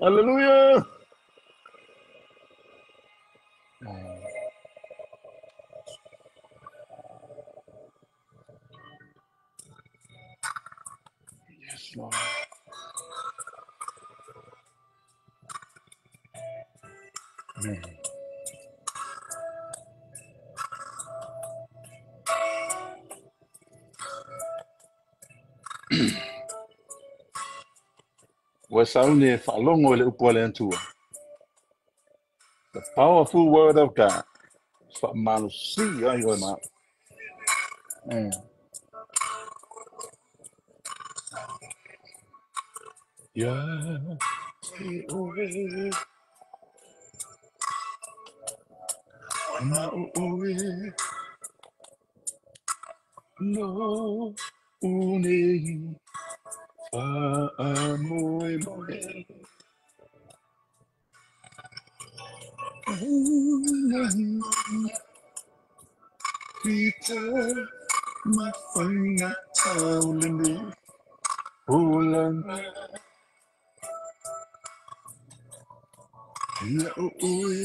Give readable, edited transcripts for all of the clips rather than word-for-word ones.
Hallelujah. Yes, Lord. Amen. The powerful word of God. Faamalosi ai oe ma au. Ia te oe, na o oe, no unei, faamoemoe. Peter, mafaigata o lenei olaga. Ia o oe,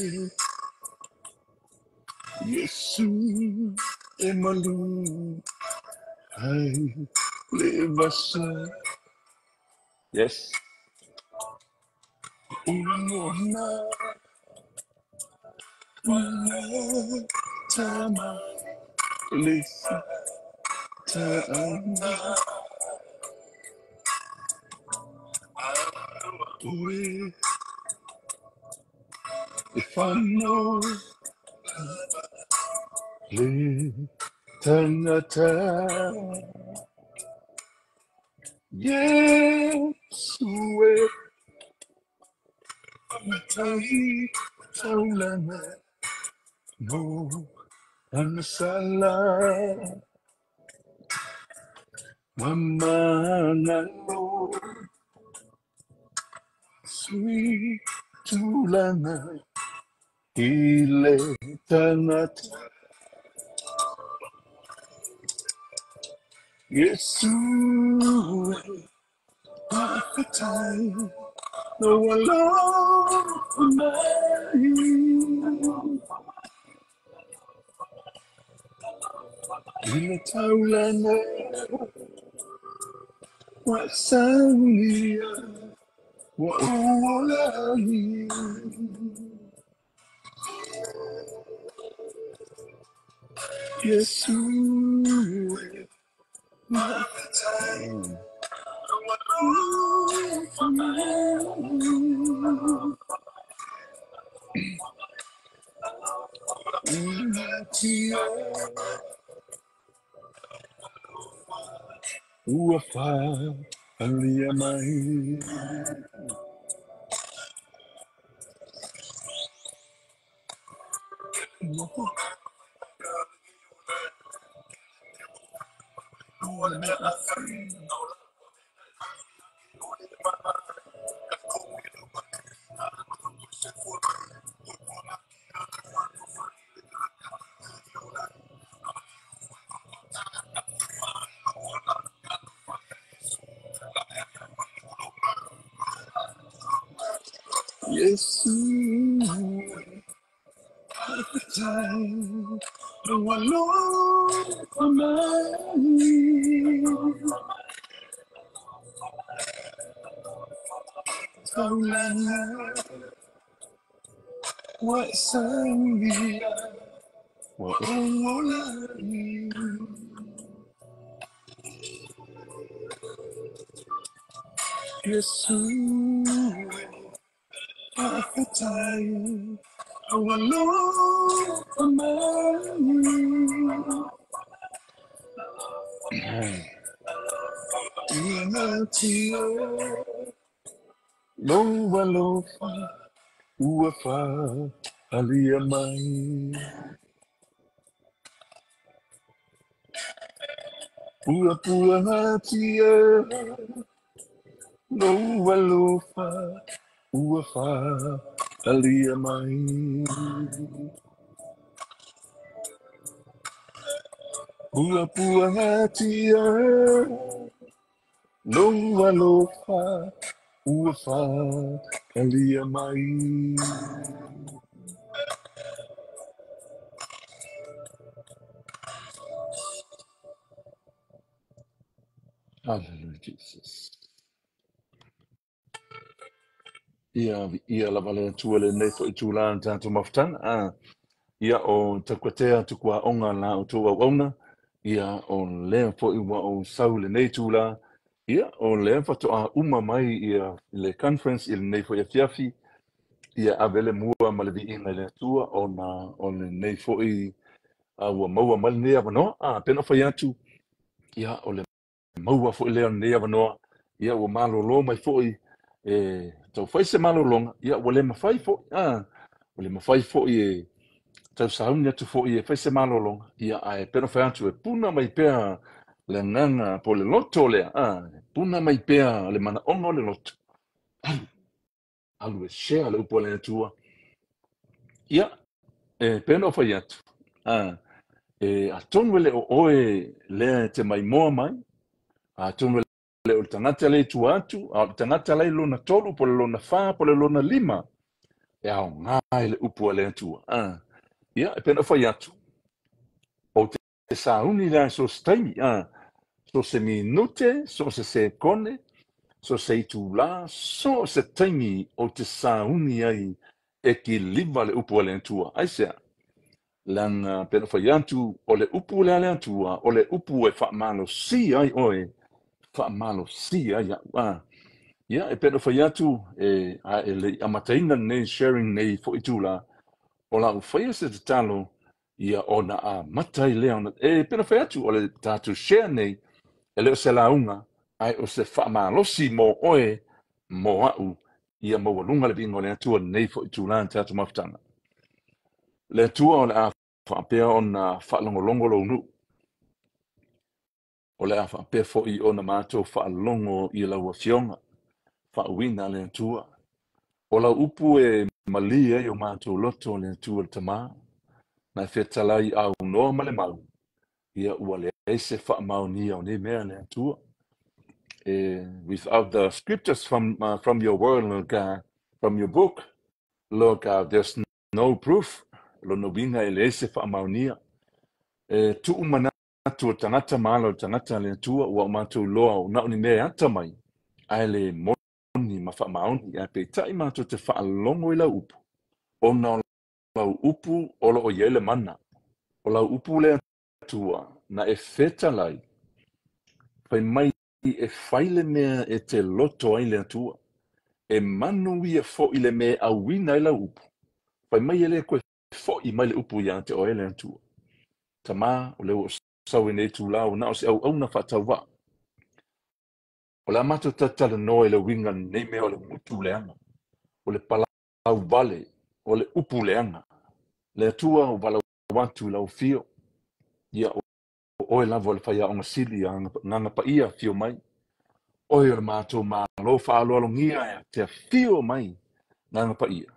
Iesu e malu ai le vasa. Yes. Ulagona ua lata mai le fataga. Oe e whano le tangata. Yesu e matai taulanga no anasala mamangalo sui tulanga i le tangata. Yesu e faafetai lou alofa mai. I le taulaga ua e saunia, ua ou ola ai. Iesu e faafetai lou alofa mai. Ua faaalia mai. Iesu faafetai lou alofa mai. Taulaga ua e saunia, ua ou ola ai. Iesu faafetai lou alofa mai. Ua lou alofa ua faaalia mai. Puapuagatia lou alofa ua faaalia mai. Puapuagatia lou alofa ua faaalia mai. Hallelujah, Jesus. Ia, ia lava le Atua lenei foʻi itulā o le tatou mafutaga. A, ia o Taukatea Tukuaoga la outou auauna, ia o lea foʻi ua ou sau i lenei itulā, ia o lea faatoa uma mai ia le conference i lenei foʻi afiafi, Ia ave le mua ma le viiga i le Atua ona o lenei foi ua maua mai lenei avanoa. A pei ona fai atu, ia o le maua foi lea o lenei avanoa, ia ua malolo mai foi e tau fai se malologa, ia ua le mafai foi, ua le mafai foi e tau sauni atu foi e fai se malologa, ia ae pei ona fai atu e puna mai pea le agaga po o le loto lea, puna mai pea le manaoga o le loto, alu, alu e share le upu a le Atua. Ia, e pei ona ou fai atu, e atonu e le o oe lea e te maimoa mai, atonu e le o le tagata lea i tua atu, a o le tagata la i lona 3, po o le lona 4, po o le lona 5, e aoga i le upu a le Atua. Ia, e pei ona ou fai atu, ou te sauni lea so se taimi, so se minute, so se sekone, so se itula, so se taimi ou te sauni ai e kiliva le upu a le Atua. Aisea? Leaga pei ona fai atu, o le upu lea a le Atua, o le upu e faamalosi ai oe, faamalosi ai a'u. Ia, e pei ona fai atu, e a e le i amataina lenei sharing nei foi itula, o la'u faia se tatalo, ia ona amata ai lea ona, e pei ona fai atu, o le tatou share nei, e le o se lauga, ae o se faamalosi mo oe, mo a'u, ia maualuga le viiga o le Atua nei foi itula i tatou mafutaga. Le Atua o le a faapea ona faalogologo lou nuu. O le a faapea foi ona matou faalogo i lau Afioga, faauuina a le Atua. O lau upu e mali ai o matou loto le Atua le Tama, na e fetalai aunoa ma le mau, ia ua leai se faamaonia o nei mea le Atua. Without the scriptures from your word, Lord God, from your book, Lord God, there's no proof. Lona uiga e leai se faamaonia. E tuu manatu o tagata ma ala o tagata le Atua, ua o matou iloa o na o ni mea e ata mai, ae le moni ma faamaoni, ae peitai matou te faalogo i lau upu, ona o lau upu o loo i ai le mana. O lau upu le Atua, na e fetalai, fai mai e fai le mea e te loto ai le Atua, e manu ia foi le mea e auina ai lau upu, fai mai e le koe foi mai le upu ia te oe le Atua. Tama, o le ua sau i nei itula ua na o se auauna faatauvaa. O le a matou talatalanoa i le uiga nei mea o le gutu leaga, o le palau vale, o le upu leaga. Le Atua ua valaau atu i lau afio, ia o oe lava o le faiaoga sili a Agaga Paia afio mai. Oe o le matou Malo faaaloalogia e te afio mai Agaga Paia.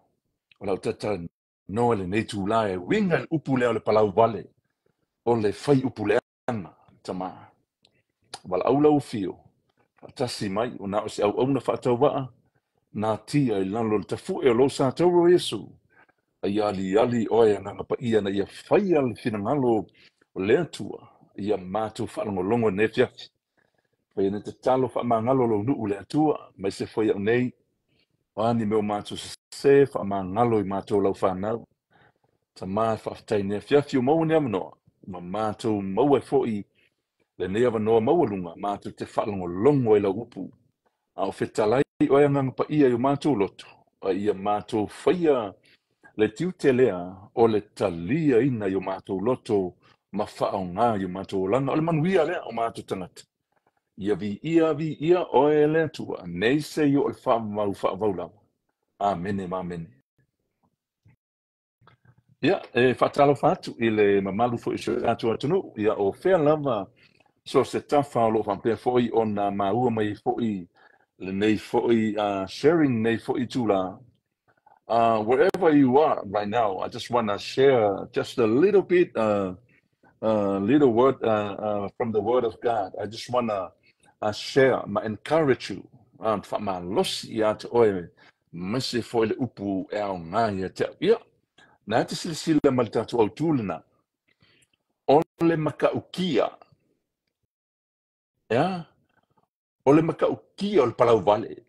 O lau talatalanoa i lenei itula e uiga i le upu lea o le palau vale, o le fai upu leaga, Tama. Valaau lau afio, faatasi mai, o na o se auauna faatauvaa, natia i lalo o le tafu'e o lou sa taua o Iesu. Ia aliali oe Agaga Paia na ia faia le finagalo o le Atua, ia matou faalogologo i lenei afiafi. Faia nei tatalo faamagalo lou nuu le Atua, mai se foi au nei, o a ni mea o matou sese, faamagalo i matou lau fanau. Tama e faafetai i lenei afiafi ua maua ni avanoa, ma matou maua ai foi lenei avanoa maualuga, matou te faalogologo ai lau upu. A o fetalai oe Agaga Paia i o matou loto, a ia matou faia le tiute lea o le taliaina i o matou loto ma faaaoga i o matou olaga. O le manuia lea o matou tagata. Ia viia, viia oe le Atua, nei se i oo i le faavavau faavavau lava. Amene ma amene. Ia, e faatalofa atu i le mamalu foi o si o tatou atunuu, ia o fea lava so se tafa o loo faapea foi ona maua mai foi lenei foi sharing nei foi itula. Wherever you are right now, I just want to share just a little bit, little word from the Word of God. I just want to share, ma encourage you, faamalosi ia te oe, aemaise foi le upu e aoga ia te au. Ia, na te silasila ma le tatou autū lena. O le matautia, ia, o le matautia o le palau vale,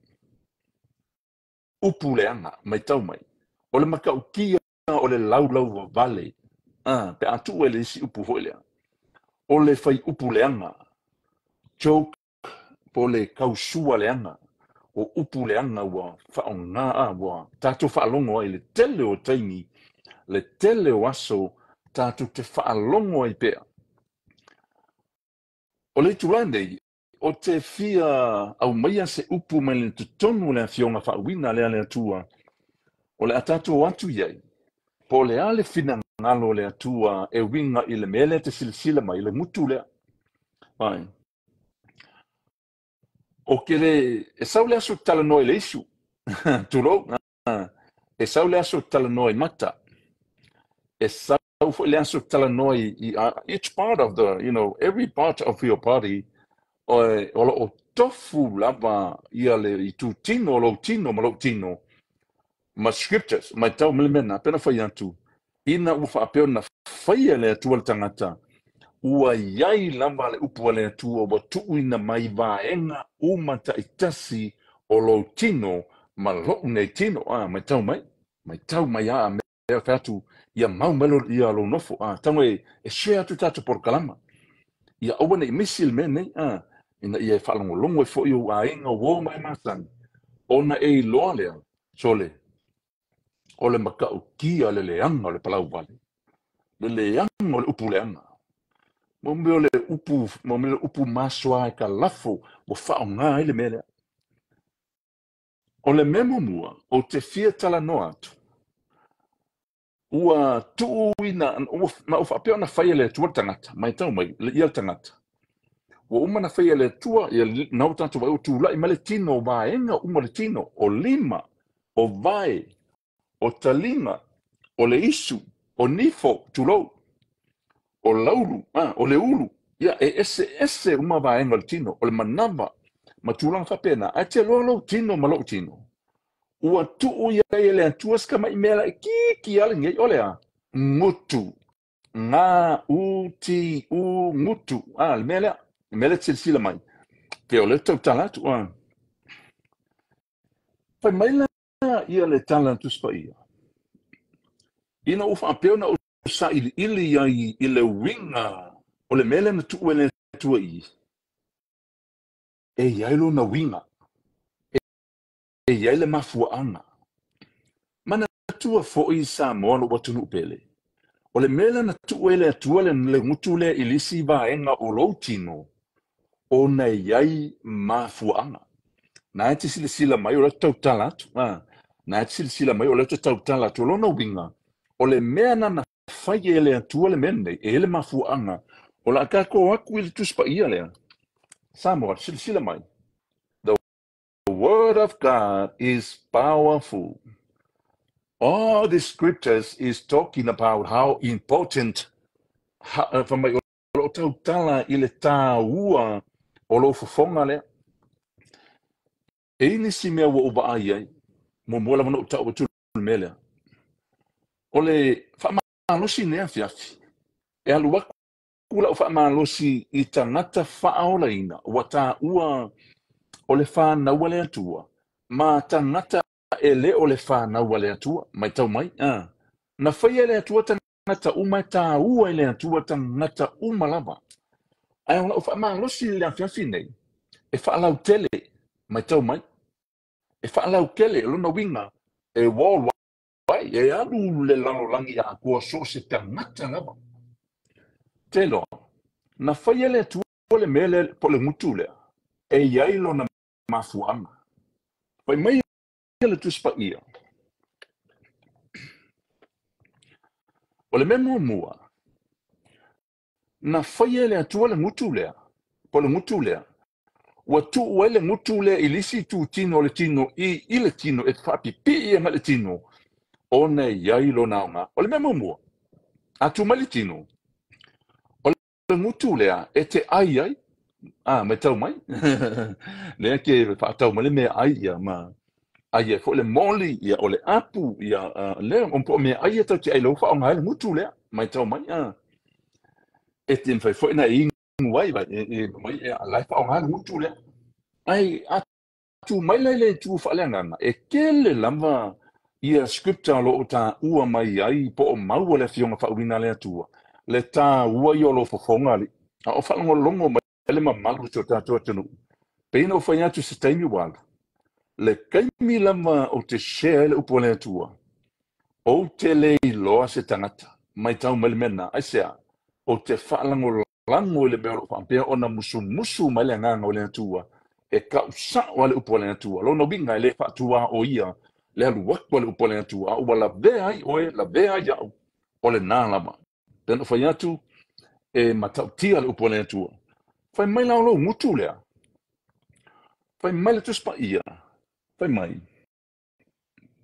upu leaga, matau mai. O le matautia o le laulau vale, pe a tuu e le isi upu foi lea. O le fai upu leaga, joke, po le kausua leaga. O upu leaga ua faaaoga a ua tatou faalogo ai i le tele o taimi, le tele o aso tatou te faalogo ai pea. O le itula nei, ou te fia aumaia se upu mai le totonu o le Afioga faauuina lea a le Atua, o le a tatou o atu i ai, po o le a le finagalo o le Atua e uiga i le mea lea e te silasila mai, le gutu lea. Vai. O ke le, e sau le aso talanoa i le isu. Tulou. E sau le aso talanoa i mata. E sau foi le aso talanoa i each part of the, you know, every part of your body, o lo o tofu lava ia le itutino o lou tino ma lou tino ma scriptures, mai tau mai le mea na, pena fai atu, ina ua faapea ona faia le Atua le tagata, ua iai lava le upu a le Atua ua tuuina mai vaega uma taitasi o lou tino ma lou nei tino. A, matau mai, matau mai a mea fai atu, ia mau mai ia lou nofo. A, tago e share atu tatou polokalama, ia aua nei misi le mea nei, a, ina ia e faalogologo ai foi ou aiga, uo ma e masani, ona e iloa lea, sole, o le matautia le leaga o le palau vale, le leaga o le upu leaga. Mo mea o le upu, mo mea o le upu masoa e ka lafo, ua faaaoga ai le mea lea. O le mea muamua, ou te fia talanoa atu, ua tuuina, ua, ma ua faapea ona faia le Atua le tagata, matau mai, ia le tagata. Ua uma na faia le Atua, ia na o tatou vai, ua tulai mai le tino, o vaega uma le tino, o lima, o vae, o taliga, o le isu, o nifo, tulou, o laulu, o le ulu, ia e ese ese uma vaega o le tino, o le manava, ma tulaga faapena, ae te loa lou tino ma lou tino. Ua tuu ia e le Atua se tamai mea laitiiti lava lenei, o le a? Gutu. G U T U, gutu. A, le mea lea, le mea lea te silasila mai. Pe o lea tautala atu. A. Fai mai la ia le tala a Tusi Paia, ina ua faapea ona ou sailiili ai i le uiga o le mea lea na tuu e le Atua i i, e i ai lona uiga, e i ai le mafuaaga. Manatua foi Samoa lou atunuu pele, o le mea lea na tuu e le Atua le gutu lea i le isi vaega o lou tino, ona e i ai mafuaaga. Na e te silasila mai o lea te tautala atu. Na e te silasila mai o lea te tautala atu. O lona uiga, o le mea na fai e le Atua le mea lenei, e i ai le mafuaaga. O le a tatou atu i le Tusi Paia lea. Samoa, silasila mai. The word of God is powerful. All the scriptures is talking about how important, ha, mai o lo o tautala i le tāua o lou fofoga lea. E i ai nisi mea ua ou vaai ai, muamua lava ona ou tau atu le mea lea. O le faamalosi nei afiafi, e alu atu lau faamalosi i tagata faaolaina, ua taua o le fanau a le Atua, ma tagata e le o le fanau a le Atua, matau mai. Na faia e le Atua tagata uma, e taua e le Atua tagata uma lava. Ae o lau faamalosi i le afiafi nei, e faalautele, matau mai. E faalautele, o lona uiga, e worldwide, e alu le lalolagi atoa so o se tagata lava. Te iloa, na faia le Atua le mea lea, po o le gutu lea, e i ai lona mafuaaga. Fai mai le Tusi Paia, o le mea muamua, na faia e le Atua le gutu lea, po o le gutu lea, ua tuu ai le gutu lea i le isi itutino o le tino i le tino, e faapipii agai le tino, ona e i ai lona aoga. O le mea muamua, a tu mai le tino, o le gutu lea e te ai ai, a, matau mai, lea ke faatau mai le mea ai ia, ma ai ai foi le moli, ia o le apu, ia lea, o po o mea ai e tau te ai lau faaaoga ai le gutu lea, matau mai, a. E te mafai foi na e inu ai, vai, e mai, e la e faaaoga le gutu lea. Ai, a tu mai la i le itu faaleagaga, e tele lava ia scripture o lo o taua mai ai po o maua le afioga faauuina a le Atua, le taua ia o lou fofoga alii. A o faalogologo mai le mamalu o si o tatou atunuu, pei ona ou fai atu i se taimi ua alu. Le taimi lava ou te share ai le upu a le Atua, ou te le iloa se tagata, matau mai le mea lena, aisea? Ou te faalagolago i le mea o lo o faapea ona musumusu mai le Agaga o le Atua, e kau sao lava le upu a le Atua. Lona uiga e le faatuaoia le alu atu a le upu a le Atua, a ua lavea ai oe, lavea ai au, o lena lava. Pei ona fai atu, e matautia le upu a le Atua. Fai mai la o lou gutu lea. Fai mai le Tusi Paia, fai mai,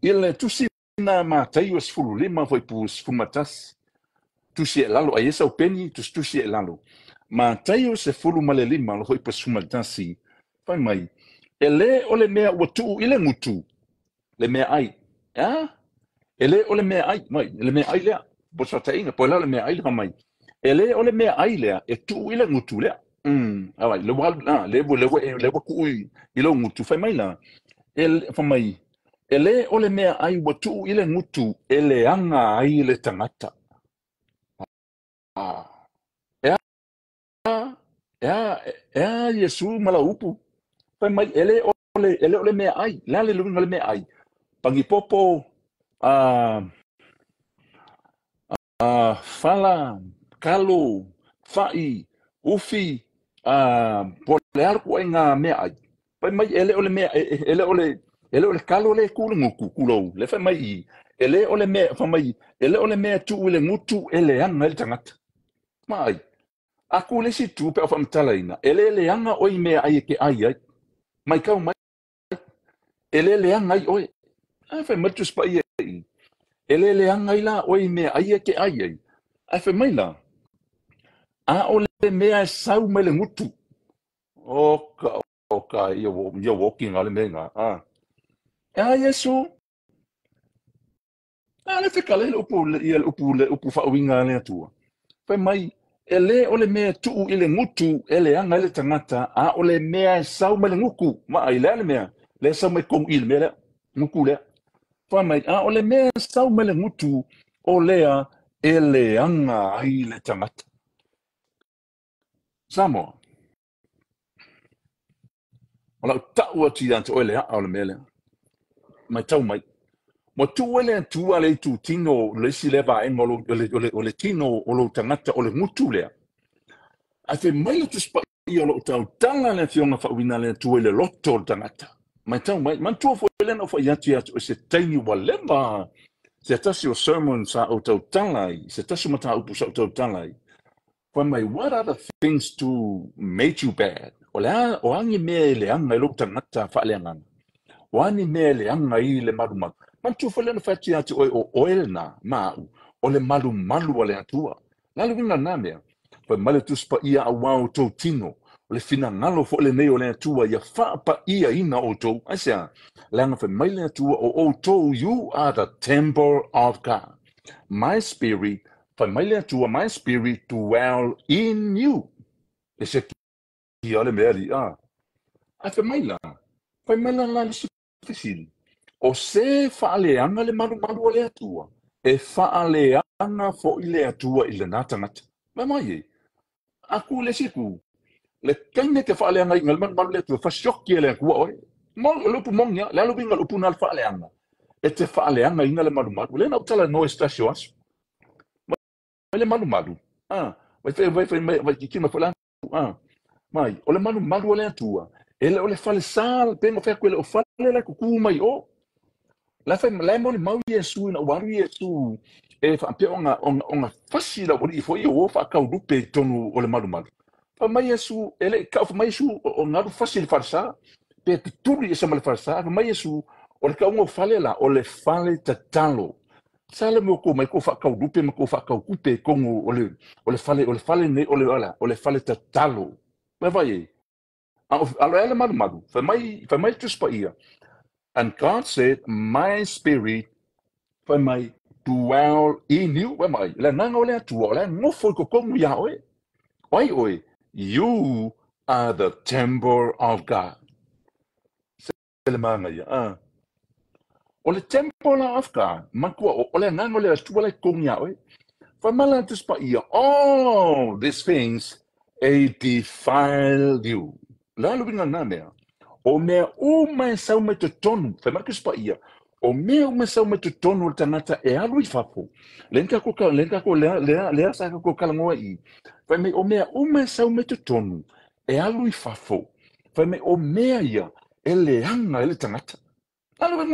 i le tusi na Mataio 15 fuaiupu 11, tusi e lalo, ai e sau peni, tusitusi e lalo. Mataio 15 lo fuaiupu 11, fai mai, e lē o le mea ua tuu i le gutu, le meaai. E a? E lē o le meaai, mai, le meaai lea, po o se faataitaiga, po o le a le meaai lea fai mai. E lē o le meaai lea e tuu i le gutu lea. Alright, le ua, ah, le ua, le ua, le ua tuu i lou gutu, fai mai la, e, fai mai, e lē o le meaai ua tuu i le gutu e leaga ai le tagata. Ah. E a, e a, e a Iesu ma lau upu? Fai mai, e lē o le, e lē o le meaai. Le a le uiga o le meaai? Pagipopo, a, a, fala, kalo, fa'i, ufi, a, po o le a le ituaiga meaai. Fai mai, e lē o le mea, e lē o le, e lē o le kalo lea e tu i le gutu, tulou. Lea fai mai i i, e lē o le mea, fai mai, e lē o le mea e tuu i le gutu e leaga ai le tagata. Maai. A ku le isi itu pe a ou faamatalaina, e le leaga oe i meaai e te ai ai. Matau mai, e le leaga ai oe. Ae fai mai le Tusi Paia i i, e le leaga ai la oe i meaai e te ai ai. Ae fai mai la, a o le mea e sau mai le gutu. O ka, o ka, ia ia walking a le mea ina. A. E a Iesu? A le fekale le upu, ia le upu, le upu faauiga a le Atua. Fai mai, e lē o le mea e tuu i le gutu e leaga ai le tagata, a o le mea e sau mai le gutu. Vaai, le a le mea? Lea e sau mai totonu i le mea lea, gutu lea. Fai mai, a o le mea e sau mai le gutu, o lea e leaga ai le tagata. Samoa. O lau tau atu ia te oe le a'a o le mea lea. Matau mai. Ua tuu ai le Atua le itutino, le isi lea vaega o lou, o le, o le, o le tino o lou tagata, o le gutu lea. Ae fai mai le Tusi Paia o lo o tautala le Afioga faauiga a le Atua i le loto o le tagata. Matau mai, manatua foi lea na ou fai atu ia te oe se taimi ua leva, se tasi o sermon sa ou tautala ai, se tasi o mataupu sa ou tautala ai. Fai mai, what are the things to made you bad? O le a, o a ni mea e leaga i lou tagata faaleagaga? O a ni mea e leaga ai le malumalu? Manatua foi lea na fai atu ia te oe, o oe lena, ma au, o le malumalu a le Atua. Le a le uiga o lena mea? Fai mai le Tusi Paia, Auā outou tino, o le finagalo foi lenei o le Atua ia faapaiaina outou. Aisea? Leaga fai mai le Atua, o outou, you are the temple of God. My spirit Fai mai le Atua, My spirit dwell in you. E se kia le mea alii, a. Ae fai mai la, fai mai la la le isi fesili, O se faaleaga le malumalu o le Atua? E faaleaga foi le Atua i lena tagata. Fai mai e, a ku le isi ku, le taimi e te faaleagaina le malumalu le Atua, fasioki e le Atua oe. Mo, o le upu moni a, le a le uiga o le upu na le faaleaga? E te faaleagaina le malumalu. Lea na ou talanoa i se tasi o aso. Mai le malumalu, a, vai fai, vai fai mai, vai kikino mai foi la, a, mai, o le malumalu o le Atua, e le o le falesa, pei ona fai atu e le o fale la e tutu mai o. La e fai, la e molimau Iesu ina ua alu Iesu e faapea ona, ona, ona fasi le aualii foi ia ua faataulupe i totonu o le malumalu. Fai mai Iesu, e le i tau, fai mai Iesu, ona alu fasi i le falesa, pe tutuli ese ma le falesa, fai mai Iesu, o le tauga o fale la, o le fale tatalo. Sa le mea kou mai kou faataulupe ma kou faataukupe i totonu o le, o le fale, o le fale nei, o le, o le, o le fale tatalo. Mai vai e, a o, a le malumalu, fai mai, fai mai le Tusi Paia, And God said, My spirit, fai mai, dwell in you, fai mai, le agaga o le Atua, o la e nofo i totonu iā oe. O ai oe? You are the temple of God. Se le manaia, a. O le temple of God, manatua, o le agaga o le Atua la e i totonu iā oe. Fai mai la le Tusi Paia, All these things e defile you. Le a le uiga o lena mea? O mea uma e sau mai totonu, fai mai le Tusi Paia, o mea uma e sau mai totonu o le tagata e alu i fafo, lea na tatou, lea na tatou, lea, lea, lea sa tatou talanoa i i, fai mai o mea uma e sau mai totonu e alu i fafo, fai mai o mea ia e leaga ai le tagata. Alu ai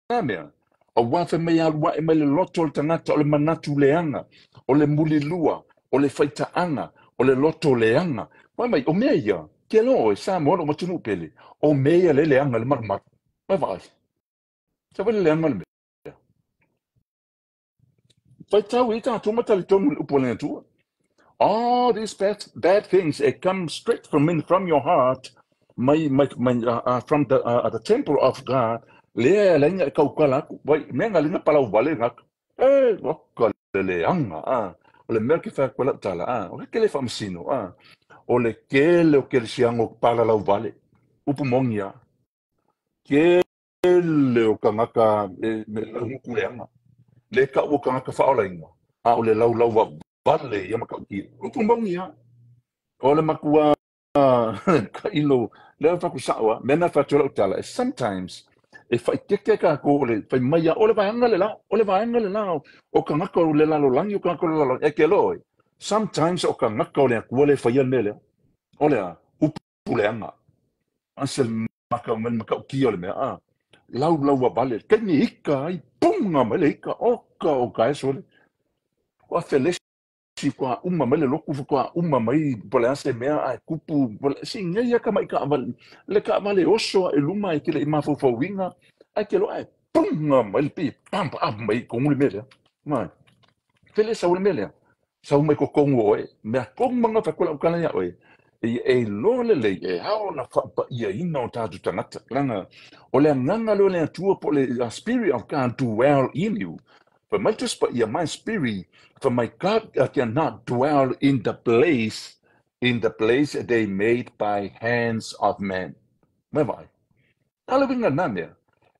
na mea. Aua fai mai alu ae mai le loto o le tagata o le manatu leaga, o le mulilua, o le faitaaga, o le loto leaga. Fai mai, o mea ia, ke loa oe, Samoa lou atunuu pele, o mea ia le leaga le malumalu. Mai vaai. Sa vai le leaga le mea. Faitau i tatou ma talitonu le upu a le Atua. All these bad, bad things, it comes straight from in, from your heart, mai, mai, mai, from the temple of God, lea e laina e kaukala aku, vai, mea nga linga palau vale ngaka. E, waka le leaga, a. O le mea ke whai koe lau tala, a. O le kele whaamasino, a. O le kele o kerisiano palalau vale. Upu moni, a. Kele o kangaka e, me lau nguku leaga. Le ka o kangaka whaolainga. A o le lau lau wa vale ia makautia. Upu moni, a. O le makua ka ilo lea faku sao a mea na fai atu lau tala sometimes e faitete kākou o le fai mai a o le vaega le la o le vaega le la o kangaka o le lalolagi o kangaka o le lalolagi e ke loa oe sometimes o kangaka o le Atua le faia le mea lea o le a upu leaga a se maka o makautia o le mea a laulau a vale taimi ika ai punga mai le ika oka o ka e sole ua felesi faatoa uma mai le lotu faatoa uma mai po o le a se mea ae tupu si nei lava tamai taavale le taavale oso ae i luma e te le i mafaufauina ae te iloa ae puga mai le pei pam pam mai i totonu le mea lea. Mai fele sau le mea lea sau mai totonu o oe mea tonu ma na fai atu lau tala ia oe e iloa lelei e ao ona faapaiaina o tatou tagata leaga o le agaga lea o le Atua po o le Spirit of God dwell in you. Fai mai le Tusi Paia, my spirit, for my God cannot dwell in the place, in the place they made by hands of men. Mai vaai. A le uiga lena mea.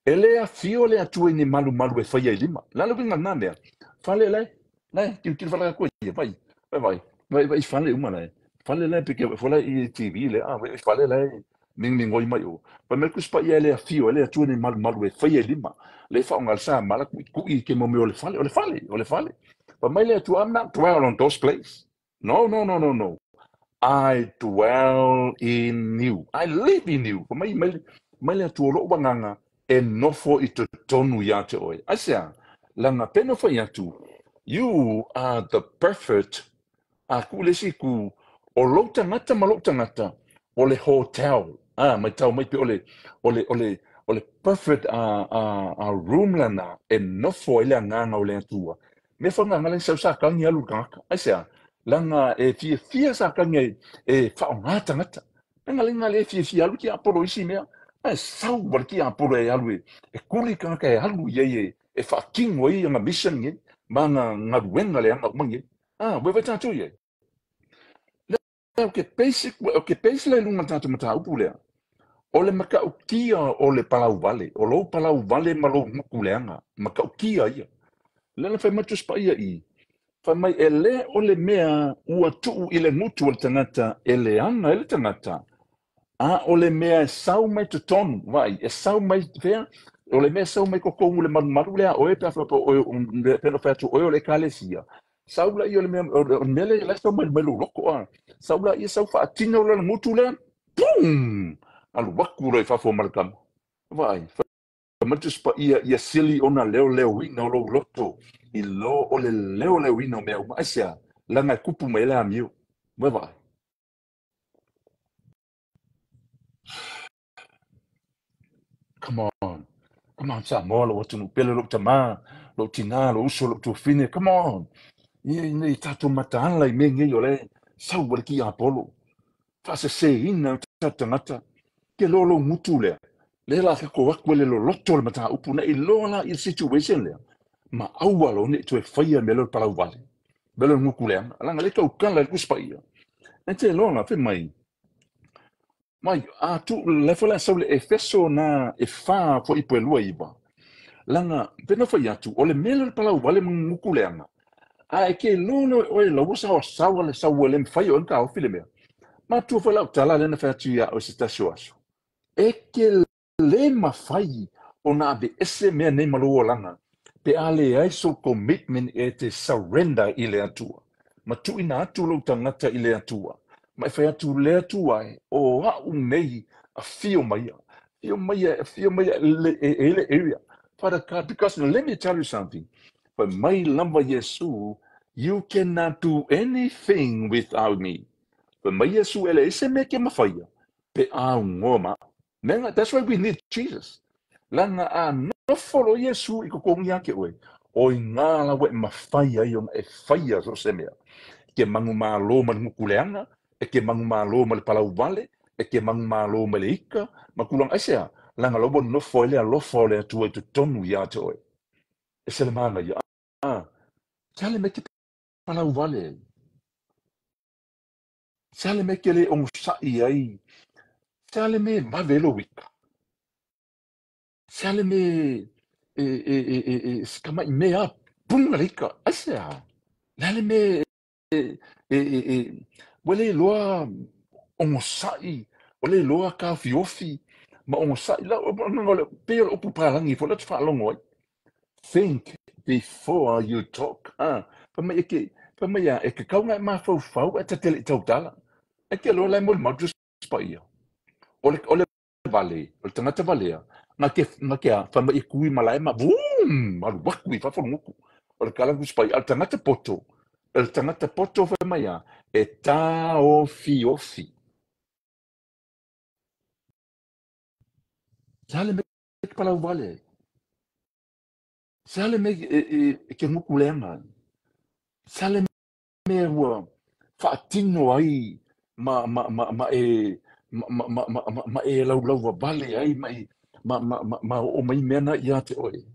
E le afio le Atua i ni malumalu e faia i lima. Le a le uiga lena mea. Fale lae, lae, tilotilo fale atu ia, vai, vai, vai, vai, vai fale uma lae. Fale lae pe ke fole i TV le, a, vai, fale lae, mingmingoi mai o. Fai mai le Tusi Paia e le afio ai le Atua i ni malumalu e faia i lima. Le faaaoga le sa mala kuʻikuʻi i ke mau mea o le fale, o le fale, o le fale. Fai mai le Atua, I'm not dwell on those place. No, no, no, no, no. I dwell in you. I live in you. Fai mai, mai, mai le Atua o loʻu agaga e nofo i totonu iā te oe. Aisea? Leaga pe na fai atu, you are the perfect A kū le isi kū, o lou tagata ma lou tagata, o le hotel, a, matau mai pei o le, o le, o le, o le perfect a, a, a room lana e nofo ai le agaga o le Atua. Mea fagaga le sau Satani alu i le tagata. Aisea? Leaga e fiafia Satani e, e faaaoga tagata. Leaga leaga le fiafia alu tiapolo i isi mea, ae sau lava le tiapolo e alu e, e kuli tagata e alu i ai e, e faatino ai ana mission nei ma ana galuega leaga uma nei. Ah, ua vai tatou i ai. Lea, o ke basic, o ke base lea i luga o le tatou mataupu lea, o le matautia o le palau vale, o lou palau vale ma lou gutu leaga, matautia ia. Lea na fai mai Tusi Paia i, fai mai e le o le mea ua tuu i le gutu o le tagata e leaga ai le tagata, A o le mea e sau mai totonu, vaai, e sau mai fea? O le mea e sau mai totonu i le malumalu lea a oe pe a faapea o oe, pe na fai atu oe o le Ekalesia, sau laia o le mea, o le mea lea la e sau mai mai lou loto, a. Sau laia sau faatino loa le gutu lea, boom! Alu atu loa i fafo ma le tama. Vaai, fai mai le Tusi Paia, ia sili ona leoleoina o lou loto i lo o le leoleoina o mea uma. Aisea? Leaga e kupu mai ai le amio. Ua vaai. Come on. Come on, Samoa, lou atunuu pele, lou tamā, lou tinā, lou uso, lou tuafine. Come on. Ia ina ia tatou mataala i mea nei o le sau a le tiapolo. Faaseseina o tatou tagata. Ke loa lou gutu lea. Lea la tatou atu ai le loloto o le mataupu na iloa la i le situation lea. Ma aua loa ne i toe faia le mea lea o le palau vale. Mea lea o le gutu leaga. Leaga lea e tautala i le Tusi Paia. E te iloa la, fai mai, Mai, a tu, le foi la sau le Efeso na e fa foi po e lua iva. Langa, pe na fai atu, o le mea lea o le palau vale ma gutu leaga. A e ke iloa loa e oe lau ua saoasaoa le sau ua le mafai e oe ona taofi le mea. Matua foi lau tala lea na fai atu ia oe se tasi o aso. E te le mafai ona aveese mea nei ma lou olaga pe a leai sou commitment e te surrender i le Atua ma tuuina atu lou tagata i le Atua ma e fai atu le Atua e, o a'u nei afio maia, afio maia, afio maia e le area. Father God, because let me tell you something, fai mai lava Iesu, you cannot do anything without me. Fai mai Iesu e leai se mea e ke mafaia pe a ugoa ma a'u. Mea that's why we need Jesus. Leaga a nofo loa Iesu i totonu ia te oe, o i ngā la ua e mafai ai ona e faia so o se mea. E ke manumalo ma le gutu leaga, e ke manumalo ma le palau wale, e ke manumalo ma le ika, ma tulaga aisea, leaga la ua nofo ai le alofa o le Atua i totonu ia te oe. E se le manaia, a, se a le mea e te palau wale ai? Se a le mea e te le onosai ai? Se a le mea e vave ai lou ika? Se a le mea e e e e e se tamaʻi mea a puna le ika? Aisea? Le a le mea e e e e ua le iloa onosai, ua le iloa taofiofi ma onosai la pei o le upu palagi foi lea ou te faalogo ai. Think before you talk. Ah, fai mai e ke, fai mai a e ke kau na e mafaufau ae ta te le i tautala. E te iloa la e molimau le Tusi Paia. O le, o le vale, o le tagata valea, na ke, na ke a, fai mai e kui malae ma vuum, alu atu i fafo le gutu. O le tala Tusi Paia, a o le tagata poto, o le tagata poto fai mai a, e taofiofi. Se a le mea e te palau vale ai? Se a le mea e, e, e ke gutu leaga ai? Se a le mea ua faatino ai ma, ma, ma, ma e ma, ma, ma, ma, ma, ma e laulauwawale ai ma e ma, ma, ma, ma oo mai mea na ia te oe.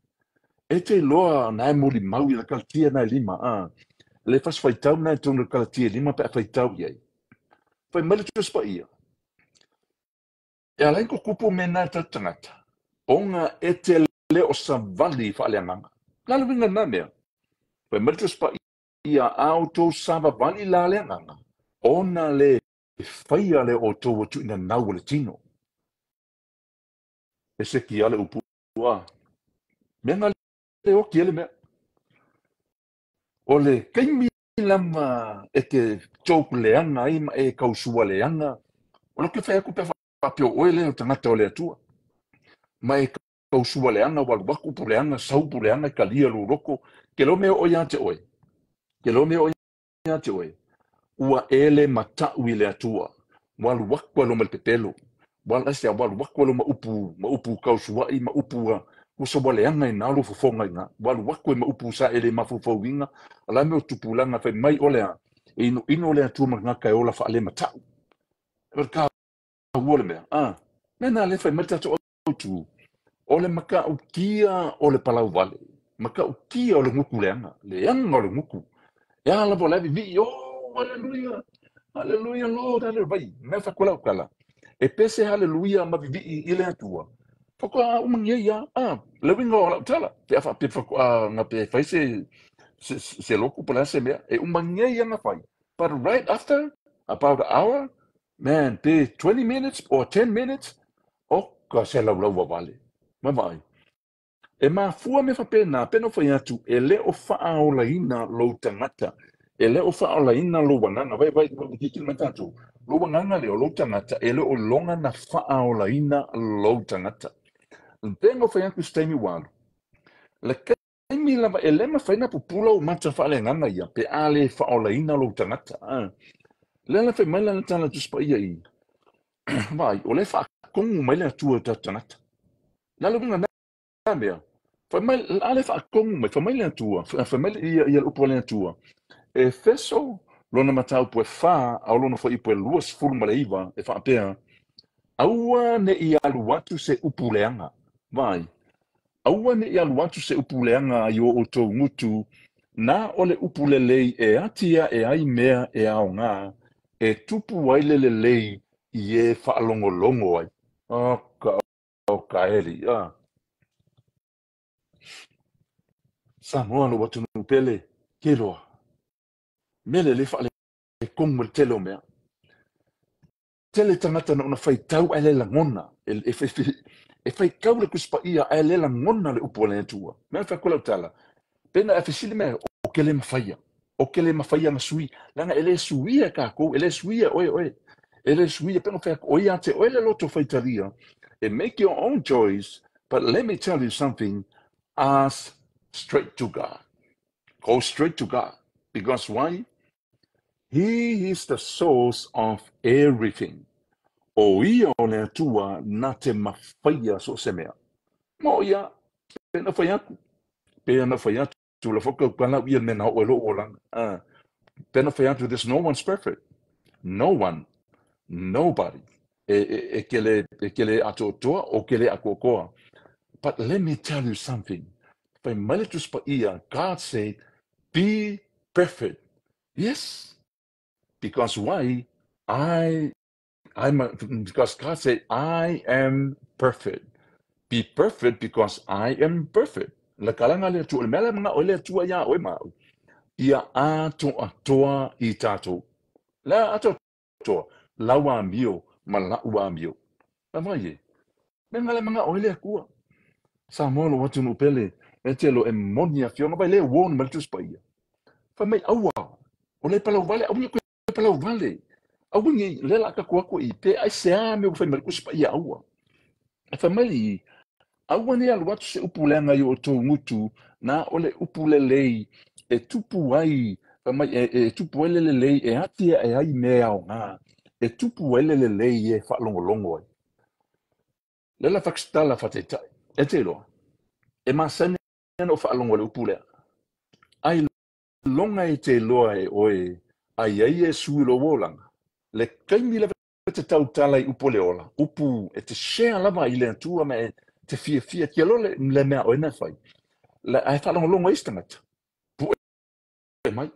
E te iloa na e molimau i la Kalatia na e lima, a le fasi faitau na e tonu i le Kalatia e lima pe a faitau i ai. Fai mai le Tusi Paia, e ala ai ko kupu mea na e tau tagata, ona e te le o savali faaleagaga. La le uiga na mea. Fai mai le Tusi Paia, Ia a outou savavali la le agaga, ona le faia lea o outou ua tuuina nau o le tino. E seki a le upu a mea na le oki ai le mea. O le taimi lava e te joke leaga ai ma e tausua leaga, o lou ke fai atu pe a faapea o oe lea o le tagata o le Atua, ma e Tau sua leaga, ua alu atu pu leaga, sau pu leaga, e talia lou loto. Ke loa mea o ia te oe. Ke loa mea o ia te oe. Ua e le mataʻu i le Atua. Ua alu atu a loma i le pepelo. Ua aisea, ua alu atu a loma upu, ma upu tausuaʻi, ma upu a ua ua leaga i na lou fofoga i na. Ua alu atu ai ma upu sa e le mafaufauina. O le a mea o tupulaga fai mai o le a? E inoino le Atua ma le tagata e ola faalematau. O le taua o le mea, a? Mea na lea fai mai le tatou autu, o le matautia o le palau wale, matautia o le gutu leaga, leaga o le gutu. E a lava o le avivii, oh, hallelujah, hallelujah, Lord, hallelujah. Vai, mea whakua lau tala. E pese hallelujah ma vivii i le Atua. Whakoa umangi ai a, a, le uiga o lau tala. Pe a wha, pe whakoa, nga pe whai se, se, se loku po le a se mea, e umangi ai ana whai. But right after, about an hour, man, pe 20 minutes or 10 minutes, oka se laulau wawale. Ma vaai. E mafua mea faapena, pe na fai atu, e le o faaolaina lou tagata, e le o faaolaina lou agaga, vai, vai, vai, kikilo mai tatou, lou agaga lea o lou tagata, e le o iloga na faaolaina lou tagata. Pe na fai atu se taimi ua alu, le taimi lava e le mafai na pupula ou mata faaleagaga ia, pe a le faaolaina lou tagata. A. Lea la fai mai lana tala Tusi Paia i, vaai, o lea e faatonu mai le Atua i o tatou tagata. Le a le uiga na mea? Fai mai, a lea e faatonu mai, fai mai le Atua, fai mai ia, ia le upu a le Atua, Efeso, lona mataupu e fa, a o lona fuaiupu e 29, e faapea, Aua ne i alu atu se upu leaga. Vaai, aua ne i alu atu se upu leaga i o outou gutu, na o le upu lelei e atiae ai mea e aoga, e tupu ai le lelei i e faalogologo ai. Oka, oka e alii, a. Samoa lou atunuu pele, ke loa. Mea lelei faaletonu ma le tele o mea. Tele tagata na ona faitau ae le lagona. E faitau le Tusi Paia ae le lagona le upu a le Atua. Mea fai atu lau tala, pe na e fesili mai, o ke le mafaia. O ke le mafaia na sui. Leaga e le suia e kākou, e le suia e oe oe. E le suia, pe na fai atu, o ia te oe le loto faitalia. E make your own choice, but let me tell you something, ask straight to God. Go straight to God. Because why? He is the source of everything. O ia o le Atua na te mafaia so o se mea. Ma o ia, pe na fai atu, pe na fai atu, la foka ukala ia me na o e lo olaga. Pe na fai atu, there's no one's perfect. No one. Nobody. E kele atoatoa o kele akoakoa. But let me tell you something. Fai mai le Tusi Paia, God said, be perfect. Yes. Because why? Because God said, I am perfect. Be perfect because I am perfect. Le kalanga le Atua, le mea le manga o le Atua ia oe mau. Ia atoatoa i tātou. Le atoatoa, lau amio ma lau amio. La mai e. Me ngale manga o le Atua. Samoa lo atunuu pele, e te lo e moni a fionga vai le won ma le Tusi Paia. Fai mai aua, o le palau vale, au ni koe palau vale. Aua ni le la ka kua i pe ai se a me fai mai le Tusi Paia aua. E fai mai, aua ni alu atu se upu leaga i o tou gutu, na o le upu lelei, e tupu ai, fai mai, e tupu ai le lelei, e ati e ai mea aoga, e tupu ai le lelei e faalogologo ai. Le la whakatala whateitai, e te roa, e masani ana o faalogo le upu lea. Ai longa e te loa e oe, ai ai e sui lo olaga. Le kaimi lava te tautala i upu le ola, upu e te share lava i le Atua ma e te fiafia, kia loa le mea oe na fai. Le ai faalogologo ai se tagata, pu'e mai.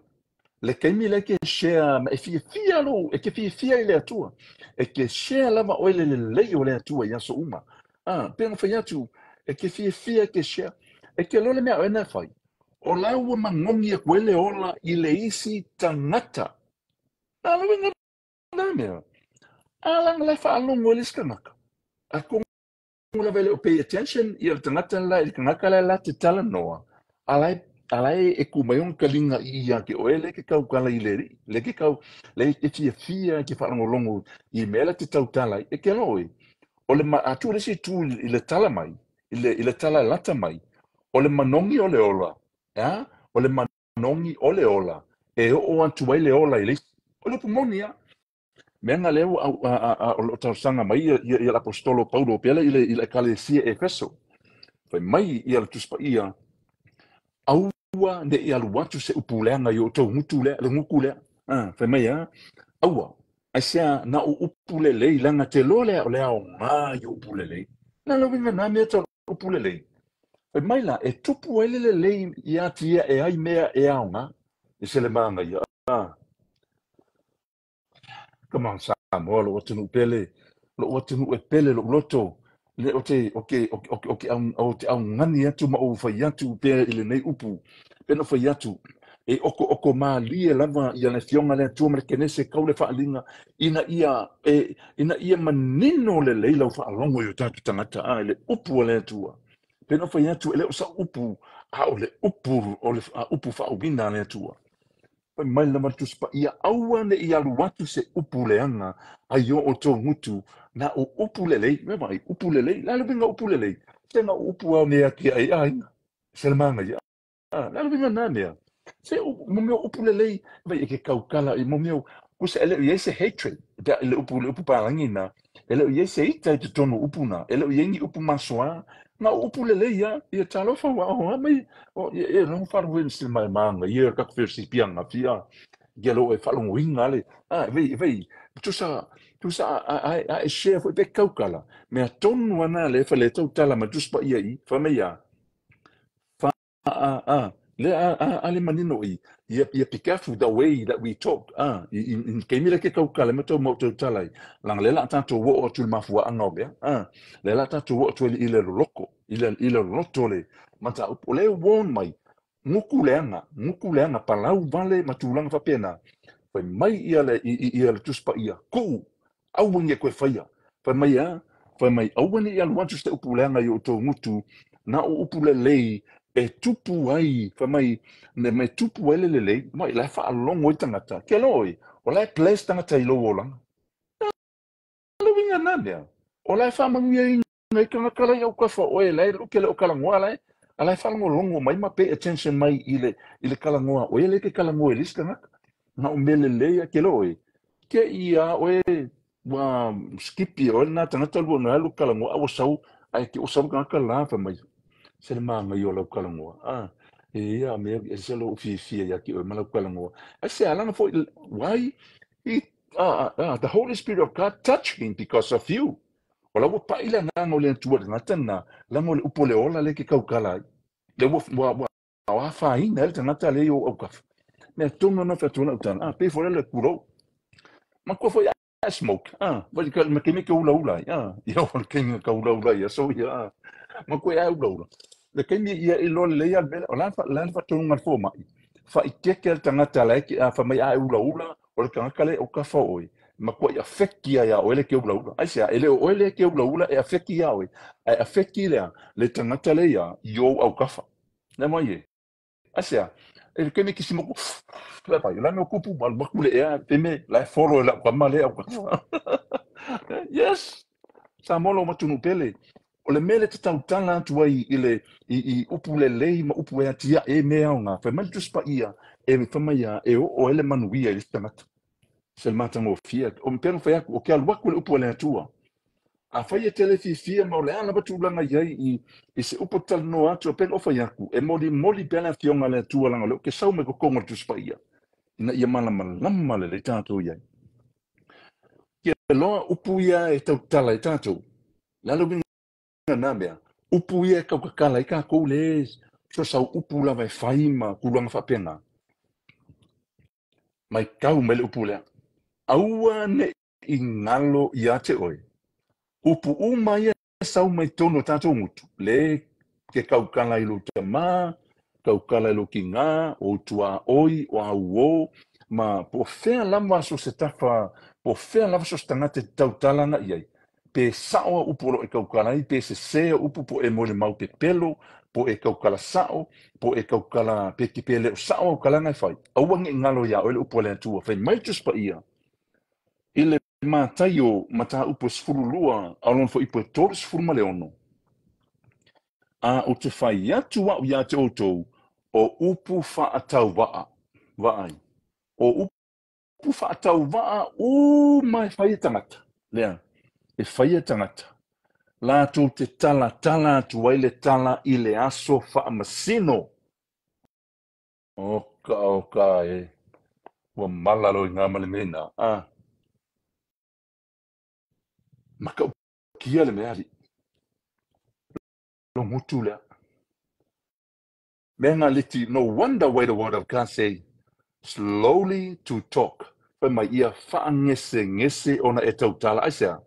Le kaimi le ke share ma e fiafia lo, e ke fiafia i le Atua. E ke share lava oe le lelei o le Atua i aso uma. Pe na fai atu, e ke fiafia e ke share. E ke loa le mea oe na fai. O la ua magogi atu ai le ola i le isi tagata. A le uiga na mea. A langa le faalogo i le isi tagata. A kongo lava e le o pay attention ia le tagata la i le tagata la la te talanoa. A la e ku mai ona kaliga i ia ke oe le ke taukala i le alii. Le ke kau, le e fiafia ke faalogologo i mea la te tautala ai. E ke loa oe. O le ma, atu le isi tu i le tala mai, i le tala lata mai, o le manogi o le ola, a? O le manogi o le ola, e oo atu ai le ola i le isi. O le upu moni a. Mea nga lea ua o lo o talosaga mai ia le apostolo Paulo pea i le ekalesia Efeso. Fai mai ia le Tusi Paia, aua ne i alu atu se upu leaga i o outou gutu lea, le gutu lea. Fai mai a, aua, ai sea na o upu lelei, leaga te loa lea o le aoga i o upu lelei. Na le uiga na mea tau upu lelei. Fai mai la, e tupu ai le lelei i atia e ai mea e aoga. I se le maga ia. Come on, Samoa, lo atunuu pele, lo atunuu e pele lo loto. Le o te, o ke, o ke, o ke, o ke au, o te augani atu ma ou fai atu pea i lenei upu. Pe na fai atu, e oko oko malie lava ia le fionga le Atua ma le kenese kau le faaaliga, ina ia, e, ina ia manino lelei lau faalogo i o tatou tagata a i le upu a le Atua. Pe na fai atu e le o sa upu, a o le upu, o le a upu faauiga a le Atua. Fai mai lava le Tusi Paia, aua ne i alu atu se upu leaga ai o outou gutu, na o upu lelei, me vai, upu lelei, la le uiga upu lelei, se na o upu au ne ati ai aiga, se le manaia. La le uiga na mea. Se mo mea upu lelei, vai e ke kaukala i mo mea, kusa ele i ai se hatred, pe le upu, le upu palangi na, ele i ai se ita i totonu upu na, ele i ai ni upu masoa, na o upu lelei ia, ia talofa ua o mai, o ia ia no wharu e se mai manga, ia ka kuwhir si pianga fia, ia lo e whalongoinga le, vei, vei, tusa, tusa a e share foi pe kaukala, mea tonu ana le whale tau tala ma Tusi Paia i, wha mea ia, a, le a le manino i, ia, ia be careful the way that we talk, i keimi le ke kaukala me tau mau tau tala i, langa le la tātou o atu le mafuaanga o mea, le la tātou o atu i le loloko, i le loloto le, mata upu, o le warn mai, nguku leaga, palau vale ma tulaga faapena. Fai mai ia le, ia le Tusi Paia, kuu. Aua ne i e toe faia. Fai mai e a? Fai mai, Aua ne i alu atu se upu leaga i o outou gutu, na o upu lelei e tupu ai, fai mai, ne mai tupu ai le lelei, mai la e faalogo ai tagata. Ke loa oe, o la e bless tagata i lou olaga. Le uiga na mea, o la e faamanuiaina ai tagata la i autafa o oe, la e ke le o talanoa la e, a la e faalogologo mai ma pay attention mai i le talanoa a oe, le ke talanoa i le isi tagata. Na o mea lelei a ke loa oe, ke ia oe ua skipi oe lena tagata lua na alu talanoa, a ua sau, ae ke o sau le tagata la fai mai, se le manaia o lau talanoa. Ah, e ia mea e se lou fiafia ia te oe ma lau talanoa. Ai se alanga foi, why? He, the Holy Spirit of God touched him because of you. O la ua pai le agaga o le Atua i le tagata lena, leaga o le upu o le ola lea e ke tautala ai. Lea ua afaina ai le tagata lea i ou autafa. Mea tonu na fai atu ai lau tala, ah, pei foi le pulou. Matua foi a smoke, ah, vai ka ma kemi ke ula ula ai, ah, ia o le kemi ka ula ula ia, so ia, ah, matua e ula ula. Le kemi ia i loa lelei a le mea, o la la le faatonuga a le fomai. Faaitete le tagata la e ke a fai mai a e ula ula, o le tagata le o kafa oe, matua i affect ia ia oe le ke ula ula. Ai se e le o oe le ke ula ula e affect ia oe, ae affect lea le tagata le ia i ou autafa. Le mai e. Ai se e le kemi ki simoku, la pai, la no kupu, ma maku le ea, te me, la e follow e lau kama le autafa. Yes! Sa molo matunu pele. O le mea le te tautala atu ai i le i upu lelei ma upu e atia e mea o ngā. Fai mai le Tusi Paia, e fai mai a, e oo ai le manuia i le tagata. Se le matagofie. O pea na fai atu, o ke alu atu le upu a le Atua. A fai e tele fiafia ma o le a lava tulaga i ai i se upu talanoa atu, a pea na o fai atu, e molimoli pea le afioga a le Atua leaga o lea ou te sau mai totonu o le Tusi Paia, ina ia malamalama lelei tatou i ai. Ke loa upu ia e tautala ai tatou. Le a le uiga na mea? Upu ia e tautatala ai tatou le so sau upu lava e fai ma tulaga faapena. Mai tau mai le upu lea. Aua ne i galo ia te oe. Upu uma ia sau mai tonu o tatou gutu. Le ke tautala i lou tamā, tautala i lou tinā, o tuā oi, o au o, ma po o fea lava so se tafa, po o fea lava so se tagata e tautala ana i ai. Pe sao a upu o lo e tautala ai, pe sese a upu po e molimau pepelo, po e tautala sao, po e tautala pe ke pe le o sao au kalanga e fai. Aua ne i galo ia oe le upu a le Atua. Fai mai le Tusi Paia i le Mataio mataupu e 12 a o lona fuaiupu e 36. A ou te fai atu au ia te outou, o upu faatauvaa, vaai, o upu faatauvaa uma e fai e tagata, lea, e fai e tagata, latou te talatala atu ai le tala i le aso faamasino. Oka, oka e, ua mala loa i ngā ma le mea ina, a. Matautia le mea alii. Logotu lea. Mea ngā leti, no wonder why the word of God say, slowly to talk. Fai mai ia faangesegese ona e tautala. Aisea?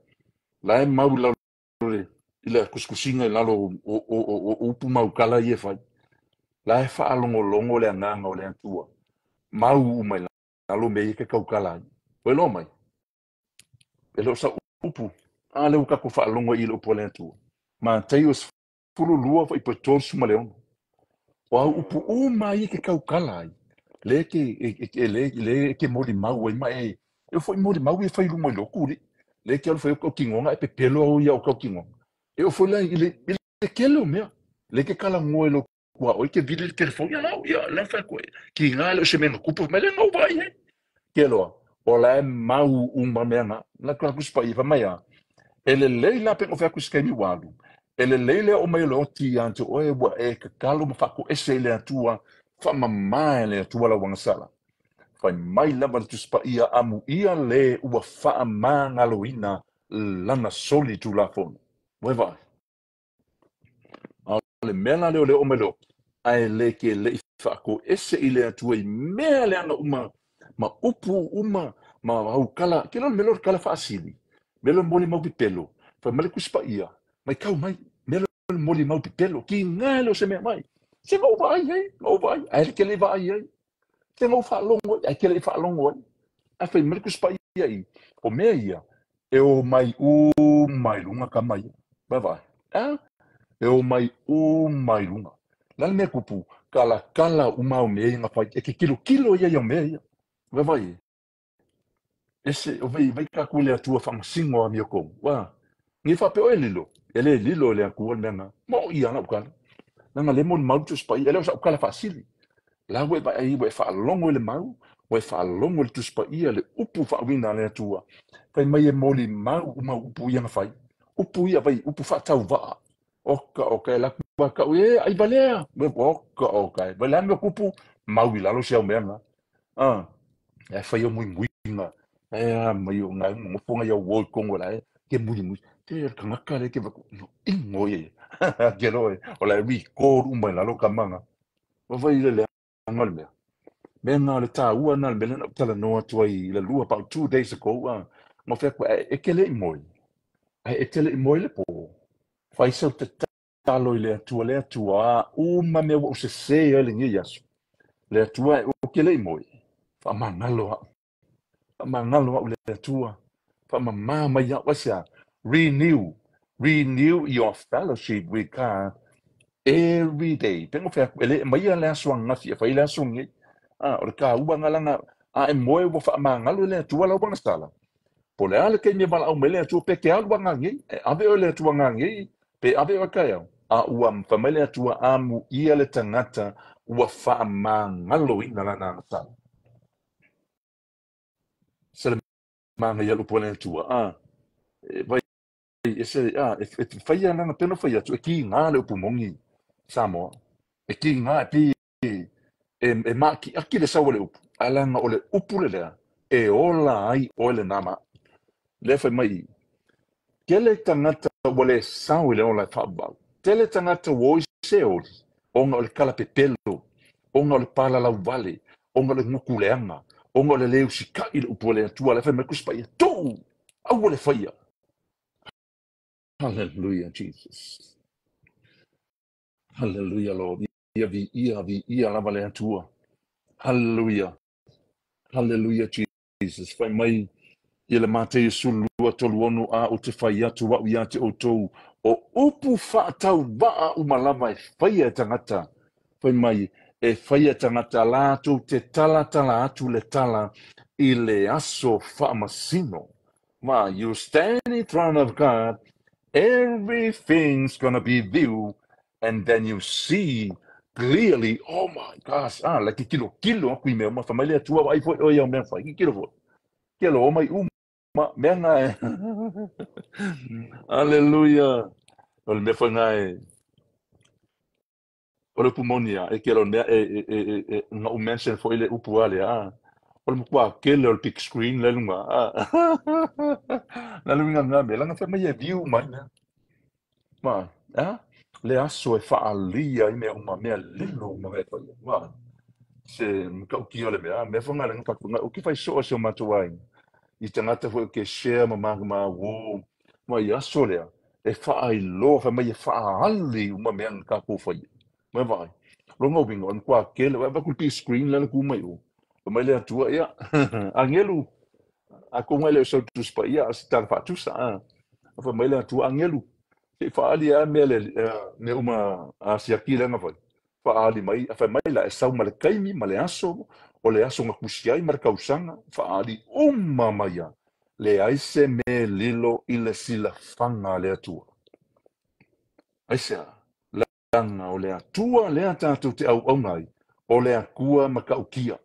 La e mau i lalo i le kusikusiga i lalo o upu maukala ia e fai. La e faalogologo le agaga o le Atua. Mau uma i lalo mea ia ke tautala ai. Ua iloa mai? E le o sau upu. A lea ua tatou faalogo ai i le upu a le Atua. Mataio 12 fuaiupu e 36. O au upu uma ia ke tautala ai, lea ke e le e ke molimau ai ma e e foi molimau e fai luma i loku li. Le ke alu fai o kaukinoga e pepelo au ia o kaukinoga. E o foi la i le kele o mea. Le ke kala ngoe lo kua oi ke vili le telefoni a lau ia la fai koe. Ki ngā le o se mea kupu mai le ngau vai he. Ke loa, o la e mau uma mea ngā. La kua kusi pa i fa mai a. E lelei la pe o fai aku se kaimi ua alu. E lelei le oo mai o le oti ia te oe ua e tatalo ma faakoese i le Atua, faamama e le Atua lau agasala. Fai mai lava le Tusi Paia, amuia le ua faamagaloina lana soli tulafono. Ua e vaai? A o le mea la lea o le oo mai le oti, ae le ke le i faakoese i le Atua i mea leaga uma ma upu uma ma aukala, ke lea o le mea lea o le kala faasili, mea lea o le molimau pepelo, fai mai le Tusi Paia, mai kau mai, mea lea o le molimau pepelo, kiga e le o se mea mai. Se na ou vaai ai, na ou vaai, ae le ke le i vaai ai. Se na ou faalogo ai, ae ke le i faalogo ai. Ae fai mai le Tusi Paia i, o mea ia, E omai uma i luga tama ia. Vaavaai. A? E omai uma i luga. O le a le mea e tupu? Talatala uma au mea ia na fai. E te tilotilo ia i au mea ia. Vaavaai e. Ese, o vei, vai tatou i le Atua faamasino o amiotonu. Ua, nei faapea oe e lilo, e le lilo e le Atua le mea lena. Moʻi lava lau tala. Leaga lea e molimau le Tusi Paia, e le o sau tala faasili. La ua e vaai, ua e faalogo i le mau, ua e faalogo i le Tusi Paia, le upu faauiina a le Atua. Fai mai e molimau uma upu ia na fai. Upu ia, vai, upu faatauvaa. Oka, oka, e alu atu lava tau, e, ai valea. Oka, oka, e. Vai le a le mea o tupu? Mau i lalo si au mea lena. A, e fai au muimuiga, e a mai o nai nofo nai au uo i totonu o la e ke muimui. Te o le tagata lea ke vaku, no ino ia ia. Ke loa e, o la e record uma i lalo tama na. Vaai i le leaga o le mea. Mea na o le taua na o le mea lea na ou talanoa atu ai i le lua about 2 days ago, a, na ou fai atu, ae e te le i moe. Ae e te le i moe i le po. Fai sau tatalo i le Atua, le Atua, a uma mea ua ou sesē ai lenei aso. Le Atua e ou te le i moe. Faamagalo au. Faamagalo au le Atua. Faamamā mai au. Aisea? Renew. Renew your fellowship with God every day. Pe na fai atu, e le aumaia le aso ananafi e fai le aso lenei. A, o le taua na laga, a e moe ua faamagalo e le Atua lau agasala. Po o le a le taimi e valaau mai le Atua, pe te alu ananei, e ave oe i le Atua ananei, pe ave oe taeao. A ua fai mai le Atua, amuia le tagata ua faamagaloina lana agasala. Se le manaia o le upu a le Atua, a, e vai e se, a, e faia lana pei ona fai atu, e kiga le upu moni Samoa. E kiga e pei e makiaki le sau o le upu, ae leaga o le upu le lea e ola ai oe lena ma. Lea fai mai i, tele tagata ua le sao i le ola e faavavau. Tele tagata ua o i se oli, ona o le kalapepelo, ona o le palalau vale, ona o le gutu leaga, ona o le le usikai i le upu a le Atua. Lea fai mai Tusi Paia, tuu, aua le faia. Hallelujah, Jesus. Hallelujah, Lord. Ia viia, viia lava le Atua. Hallelujah. Hallelujah, Jesus. Fai mai i le Mateio 12:36, a ou te fai atu au ia te outou, o upu faatauvaa uma lava e faia e tagata. Fai mai, e faia e tagata latou te talatala atu le tala i le aso faamasino. Ma, you stand in front of God, everything's gonna be viewed, and then you see clearly, oh my gosh, ah, la tilotilo atu i mea uma, fai mai le Atua, vaai foi oe i au mea fai, tilotilo foi. Ke lo mai uma, mea na e. Hallelujah. O le mea foi na e, o le upu moni a, e ke lo mea e, na ou mention foi le upu a lea, ah. O le matua tele o le big screen le luga, ah. Na le uiga lena mea, leaga fai mai e view mai mea. Ma, ah, le aso e faaalia ai mea uma, mea lilo uma e faia. Ma, se matautia o le mea, mea foi na le na ou te fai soo se o matou aiga. I tagata foi ke share ma ma ma uō, ma i aso lea, e faailoa, fai mai e faaali uma mea na tatou faia. Mai vaai. Lona uiga, o le matua tele, vaai atu le big screen lea na tu mai o. Fai mai le Atua, ia, agelu, atonu e le o sau Tusi Paia, a o se tala faatusa, a. Fai mai le Atua, agelu, se i faaali a mea le mea uma a siaki lea na fai. Faaali mai, fai mai la e sau ma le taimi ma le aso, o le aso na tusi ai ma le tausaga, faaali uma mai a. Leai se mea lilo i le silafaga a le Atua. Aisea? Leaga o le Atua lea tatou te auauna ai, o le Atua matautia.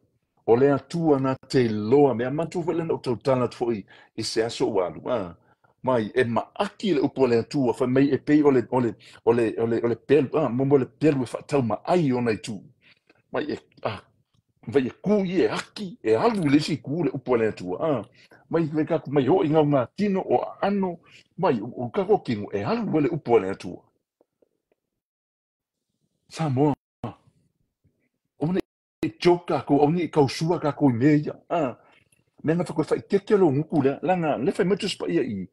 O le Atua na te iloa mea. Manatua foi lea na ou tautala atu foi i se aso ua alu. A, mai e maaki le upu a le Atua, fai mai e pei o le, o le, o le, o le, o le pelu, a, mo le pelu e faataumaai ona itu. Mai e, a, vai e ku i e aki, e alu i le isi itu le upu a le Atua. A, mai mai tatou mai oo i gaugatino o aano, mai o tatou tino e alu ai le upu a le Atua. Samoa, aua ne i joke tatou, aua ne i tausua tatou i mea ia. A, mea na faatoa faaeteete lou gutu lea, leaga lea fai mai Tusi Paia i,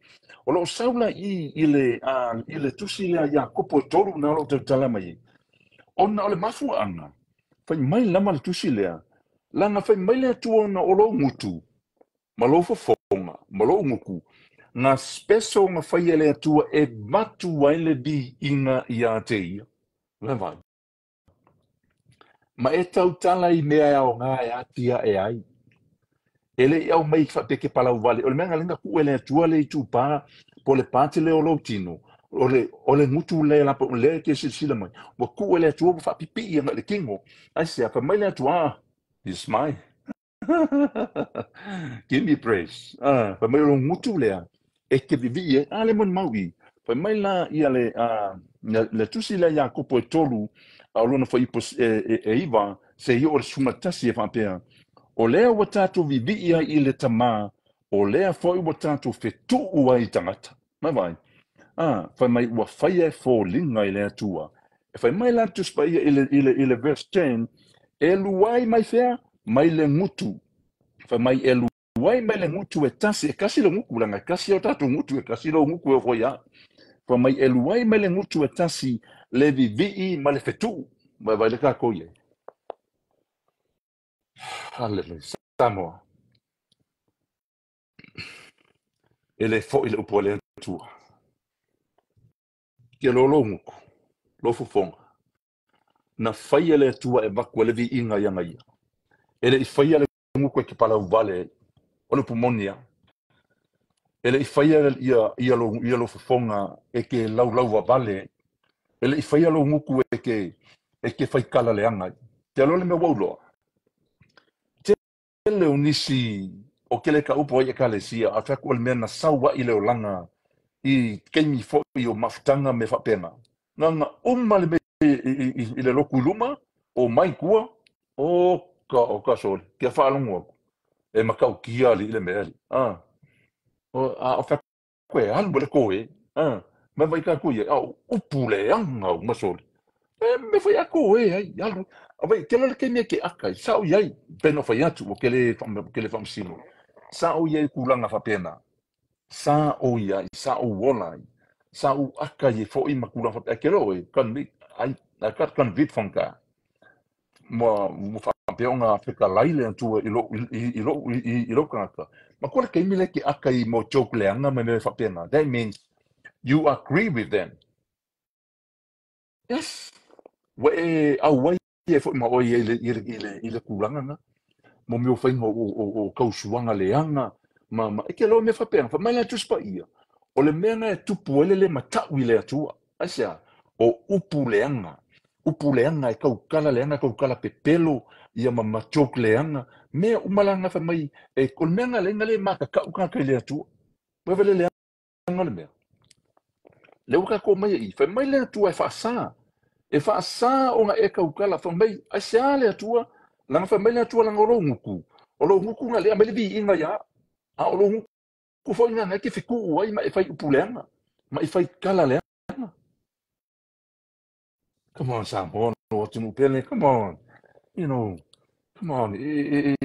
o lo o sau la i i le, a, i le tusi lea Iakopo e 3 na o lo o tautala mai ai. Ona o le mafuaaga, fai mai lava le tusi lea, leaga fai mai le Atua ona o lou gutu, ma lou fofoga, ma lou gutu, Nga special nga faia e le Atua e avatu ai le viiga ia te ia. Vaai. Ma e tautala i mea e aoga e atiae ai. E le i aumai faapea ke palau vale. O le mea nga lenga ku e le Atua le itupa po le pati le o lou tino. O le gutu le la po le ke silasila mai. Ua ku e le Atua ua faapipii aga i le tino. Aisea, fai mai le Atua, "This my. Give me praise." Ah, fai mai o le gutu lea e te vivii ai. A le moni mau i. Fai mai la ia le le tusi lea Iakopo e 3 a o lona fuaiupu e 9 se i oo i le 11 e faapea, o lea ua tatou vivii ai i le Tamā, o lea foi ua tatou fetuu ai i tagata. Mai vai. Ah, fai mai ua faia e foliga i le Atua. E fai mai la le Tusi Paia i le verse 10, e luai mai fea? Mai le gutu. Fai mai e luai mai le gutu e tasi, e kasi le gutu, leaga e kasi o tatou gutu, e kasi lou gutu e o foi a. Fai mai e luai mai le gutu e tasi, le vivii ma le fetuu. Vai vai le kākou i ai. Hallelujah. Samoa. E le foi le upu a le Atua. Ke lo lou gutu, lou fofoga. Na faia le Atua e avatu ai le viiga ia ia. E le i faia le gutu e ke palau vale o le upu moni a. E le i faia ia lou fofoga e ke laulau vale. E le i faia lou gutu e ke faikala leaga ai. Te alo le mea ua uloa. Tele o nisi o kele ka upu ai ekalesia, a fai atu o le mea na sau ai le olaga i taimi foi o mafutaga me faapena. Na uma le mea i le lotu i luma, o mai tua, o ka sole, kia faalogo atu. E matautia alii le mea alii. Ah. O a o fai atu e alu le koe. Ah. Mai vai ka kui a upu leaga uma sole. E me fai a koe ai, alu. A vai, ke le ke mea ke aka i, sa o iai, pe no fai atu, o ke le whamasino. Sa o iai tulaga faapena. Sa o iai, sa o ola ai. Sa o aka i foi ma tulaga faapena. Ke lo e, kan mi, I got convict from God. Mua faapea ona fetalai le Atua i lo tagata. Ma kua le taimi lea e te aka i mo joke leaga ma mea faapena. That means you agree with them. Yes. Ua e auai e foi ma oe i le tulaga na. Mo mea o faiga o tausuaga leaga ma e ke loa mea faapena. Fai mai le Tusi Paia. O le mea na e tupu ai le le matau i le Atua. Aisea, o upu leaga. Upu leaga e tautala leaga, tautala pepelo, ia ma joke leaga. Mea uma la fai mai, e, o le mea na le le makakau tagata i le Atua. Ua vele leaga le mea. Le ua kākou mai i, fai mai le Atua e faasa. E faasa ona e tautala, fai mai, aisea le Atua, langa fai mai le Atua langa o lou gutu. O lou gutu nga lea mai le viiga ia. A o lou gutu foi nga ke fetuu ai ma e fai upu leaga. Ma e fai kala leaga. Come on, Samoa, no atunuu pele, come on. Come on. E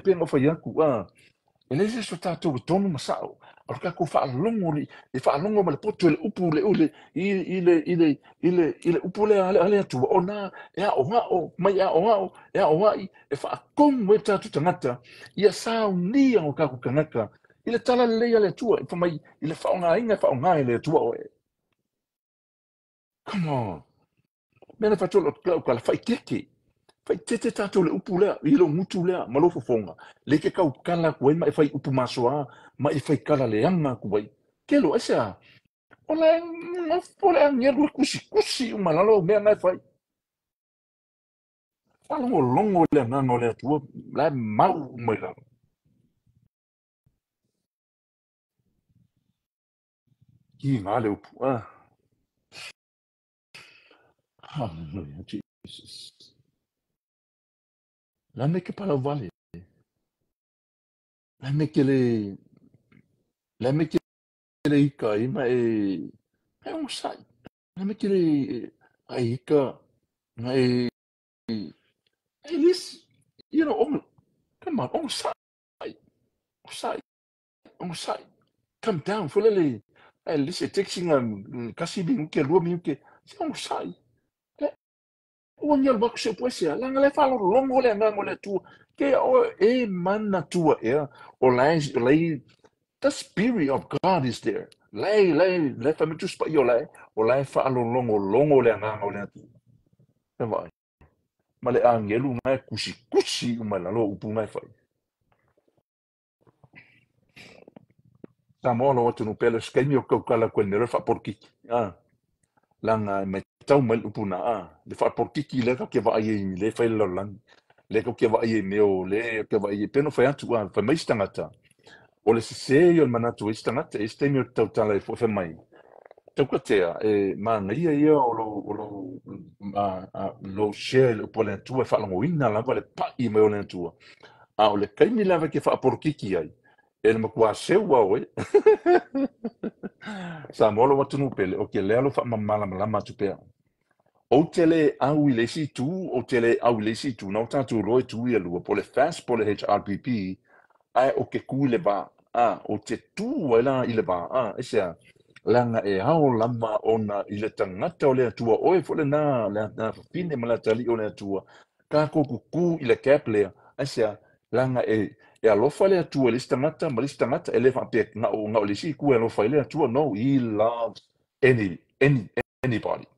pei ona fai atu, ah, e le se so tatou e tonu ma sao. O le tatou faalogo e faalogo ma le poto i le upu le ule i le upu lea a le Atua ona e aoao mai aoao e aoai e faatonu ai tatou tagata ia saunia o tatou tagata i le tala lelei a le Atua e fai mai i le faaaogaina e faaaoga e le Atua oe. Come on. Mea na faatu lau tala faitete. Faitete tatou le upu lea i lou gutu lea ma lou fofoga. Le ke tautala atu ai ma e fai upu masoa ma e fai kala leaga atu ai. Ke lo aisea. O le nofo le agelu e kusikusi uma lalo o mea na e fai. Faalogologo le agaga o le Atua la e mau uma i lalo. Ki ngā le upu. Ah. Hallelujah, Jesus. La me ke palau vale. La me ke le ika i ma e onosai. La me ke le ai ika ma e lisi. Come on, onosai. Onosai. Onosai. Calm down, foi le e lisi e texinga kasi minuke, 2 minuke. Se onosai. Ua ni alu atu se upu aisea, leaga le faalogologo le agaga o le Atua. Ke o e manatua ea o lai The Spirit of God is there. Lae, lae, lae fai mai Tusi Paia o lae, o lae faalologologo le Agaga o le Atua. E vaai. Ma le agelu na e kusikusi uma i lalo o upu na e fai. Samoa lou atunuu pele o se taimi o tautala atu ai i le mea lea o le faapolokiki a leaga e matau mai le upu na a le faapolokiki lea tatou te vaai ai lea e fai i le lalolagi lea tatou te vaai ai i mea o lea te vaai ai pei ona fai atu a fai mai isi tagata o le sese ia o le manatu o isi tagata e i ai se taimi o te tautala ai foi fai mai Taukatea e manaia ia o lou o lou lou share i le upu a le Atua e faalogoina lava le pa'i mai o le Atua a o le taimi lava e te faapolokiki ai E le matua seu lava oe. Samoa lou atunuu pele, ou te le alo faamamalamalama atu pea. Ou te le au i le isi itu, ou te le au i le isi itu, na o tatou iloa itu ia lua, po o le FAST po o le HRPP, ae ou te tu i le va. A, ou te tu ai la i le va, a, aisea? Leaga e ao lava ona i le tagata o le Atua, oe foi lena, le afafine ma le atalii o le Atua, tatou tutu i le gap lea, aisea? Leaga e, e alofa le Atua i le isi tagata ma le isi tagata, e le faapea na o, na o le isi itu e alofa ai le Atua. No, He loves any, any, anybody.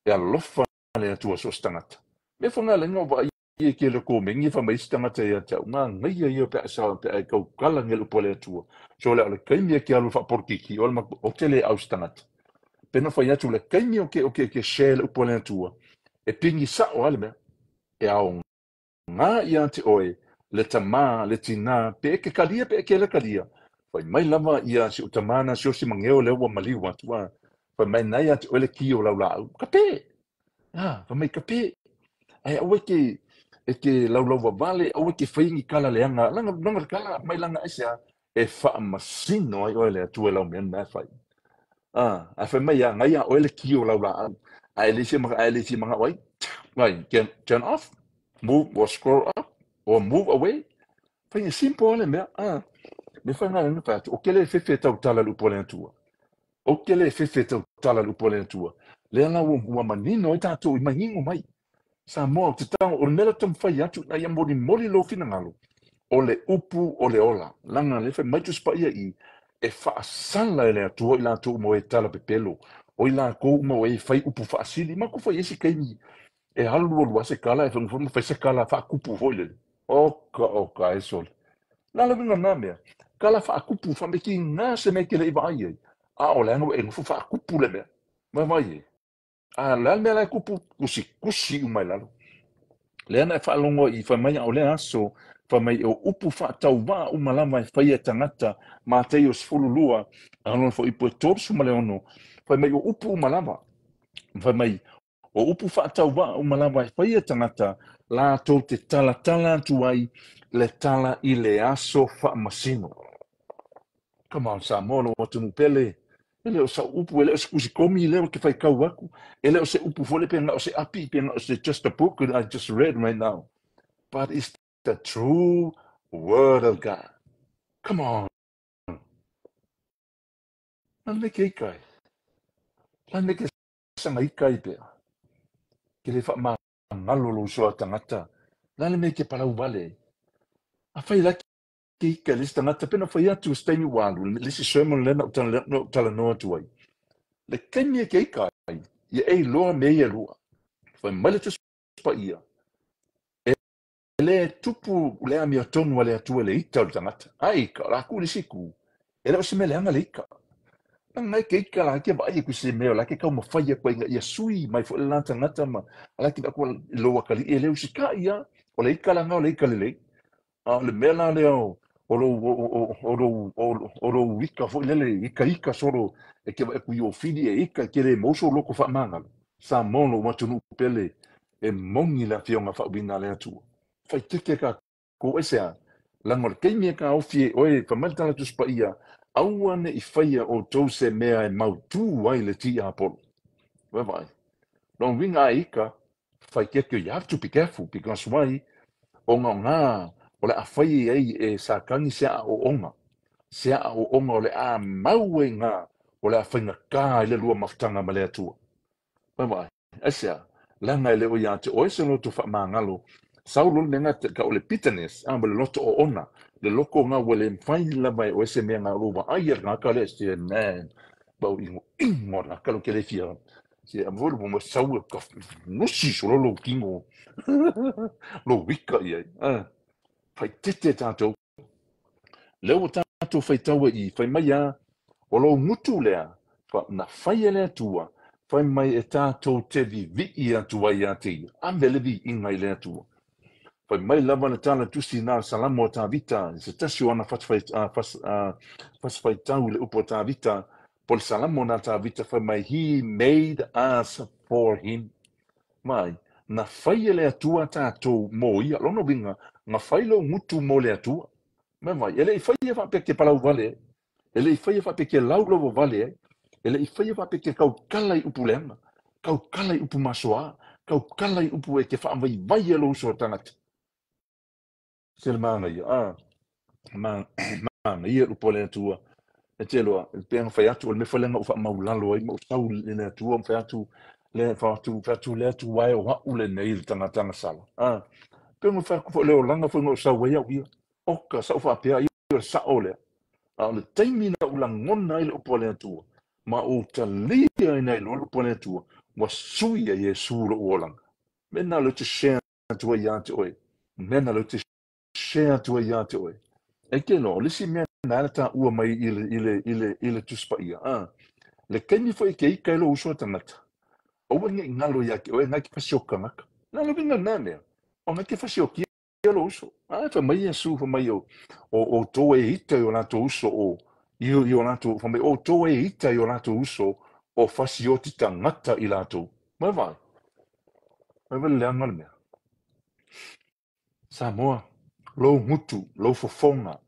E alofa le Atua so o se tagata. Mea foi na laina o vaai e ke le komeni e fai mai isi tagata ia te au, manaia ia pe a sa, pe a e tautala nei le upu a le Atua. So le o le taimi e ke alu faapolokiki, o le o te le au se tagata. Pe na fai atu le taimi o ke, o ke, ke share le upu a le Atua, e pigi sao lava le mea. E aoga ia te oe le tama, le tina, pe e ke kalia pe e ke le kalia. Fai mai lava ia si ou tama na Siaosi Mageo lea ua maliu atu a. Fai mai na ia te oe le ki o lau laau. Ka pe! A, fai mai ka pe! Ae aua e ke, e ke laulau wawale, aua e ke fai ni kala leaga. Langa, langa le kala mai langa aisea? E faamasino ai oe le Atua i lau mea lena e fai. A, ae fai mai ia, ngai a oe le ki o lau laau. Ae le fia, ae le fia manao ai, vai, turn off, move or scroll up, or move away. Fai e simple lava le mea, a. Me fai ngā lenga fai atu, o ke le fefe tautala le upu a le Atua. O ke le fefe tautala le upu a le Atua. Lea la ua, ua manino ai tatou i manino mai. Samoa, o te tau, o le mea la taumafai atu ina ia molimoli lou finagalo, o le upu o le ola. Leaga le fai mai Tusi Paia i, e faasala e le Atua i latou uma o e tala pepelo, o i latou uma o e fai upu faasili. Matou fai ai se taimi e alu alu lava se tala, e fai ma fai se tala faakupu foi lele. Oka oka e sole. Na le uiga o lena mea, tala faakupu faamekina se mea e te le i vaai ai, a o leaga ua e nofo faakupu le mea. Vaavaai e. A o le a le mea la e kupu? Tusitusi uma i lalo. Lea na e faalogo i fai mai a o lea aso, fai mai o upu faatauvaa uma lava e faia e tagata, Mateio 12, a lona foi po e 36, fai mai o upu uma lava. Fai mai o upu faatauvaa uma lava e faia e tagata, latou te talatala atu ai le tala i le aso faamasino. Come on Samoa, lou atunuu pele, e le o sau upu, e le o se tusi komi lea ou te faitau atu, e le o se upu foi lea pe na o se api, pe na o se just a book that I just read right now, but it's the true word of God. Come on. Lani me ke ika e. Lani me ke sanga ika i pea. Ke le whaamangalo lou soa tangata. Lani me ke palau wale. A whai la ke ika le isi tagata pena fai atu se taimi ua alu le isi sermon lea na ou talanoa atu ai le taimi e ke ika ai ia e iloa mea ia lua fai mai le Tusi Paia e le tupu le amiotonu a le Atua i le ita o le tagata a ika o la ku le isi ku e le o se mea leaga le ika Lana e ke ika la ke vaai aku se mea o la ke taumafai aku ai ina ia sui mai foi le la tagata ma la ke aku lou akalii e le usikai ia o le ika lana o le ika lelei A o le mea la lea o lou, o lou, o lou ika foi lele, ikaika solo e ke vaai aku i ou fili e ika e ke le maua sou loto faamagalo. Samoa lou atunuu pele e moni le afioga faauiina a le Atua. Faitete kākou aisea? Leaga o le taimi e kāofi ai oe, fai mai le tala Tusi Paia, aua ne i faia outou se mea e mautū ai le tiapolo. Vaavaai. Lona uiga a ika, Faitete, you have to be careful because why? Ona o ngā, o le a whai ai e Sātani se aoaoga, se aoaoga o le a mau ai ngā, o le a whaingatā ai le lua mafutaga ma le Atua. Vaavaai, aisea? Leaga e le o ia te oe se loto faamagalo, Sau loa le mea na tau o le bitterness, a, ma le loto oona, le loko nga ua le mafai lava e oe se mea nga o lou vaai a le tagata lea, se man, pau inoino le tagata lea ou te le fia, se a foi le sau e nusi solo lou tino, lou ika i ai, a, faaeteete tatou. Lea ua tatou faitau ai i, fai mai a, o lou gutu lea, na fai e le Atua, fai mai e tatou te vivii atu ai ia te ia, ave le viiga i le Atua. Fai mai lava le tala tusi na Salamo a Tavita, i se tasi o ana fasifaitau i le upu a Tavita, po le Salamo na Tavita, fai mai, He made us for him. Mai, na fai e le Atua tatou mo ia. Lona uiga, na fai lou gutu mo le Atua. Mai vai, e le i faia faapea ke palau vale ai. E le i faia faapea ke laulau vale ai. E le i faia faapea ke kaukala i upu leaga, kaukala i upu masoa, kaukala i upu e te faavaivai e lou uso a tagata. Se le manaia, a, manaia le upu a le Atua. E te loa, e pei ona fai atu, o le mea foi lea na ou faamaulalo ai ma ou sau i le Atua, ma fai atu, le, fai atu, fai atu le Atua e o a'u lenei le tagata agasala. A, pei ona fai atu foi le olaga foi na ou sau ai au ia. Oka, sa ou faapea ai o le sao lea. A o le taimi na ou lagona ai le upu a le Atua, ma ou talia ai nai loa le upu a le Atua, ua sui e Iesu lou olaga. Mea lena o lea ou te share atu ai ia te oe. Mea lena o lea ou te share atu ai ia te oe. E te iloa, o le isi mea na ala taua mai i le, i le, i le, i le Tusi Paia, a, le taimi foi e te ita ai lou uso a tagata, aua ne i galo ia te oe na e te fasioti tagata. Na o le uiga lena mea, o na e te fasiotia lou uso. A, fai mai Iesu, fai mai o, o outou e ita i o latou uso o, i, i o latou, fai mai outou e ita i o latou uso o fasioti tagata i latou. Mai vaai. Mai vaai le leaga o le mea. Samoa, lou gutu, lou fofoga,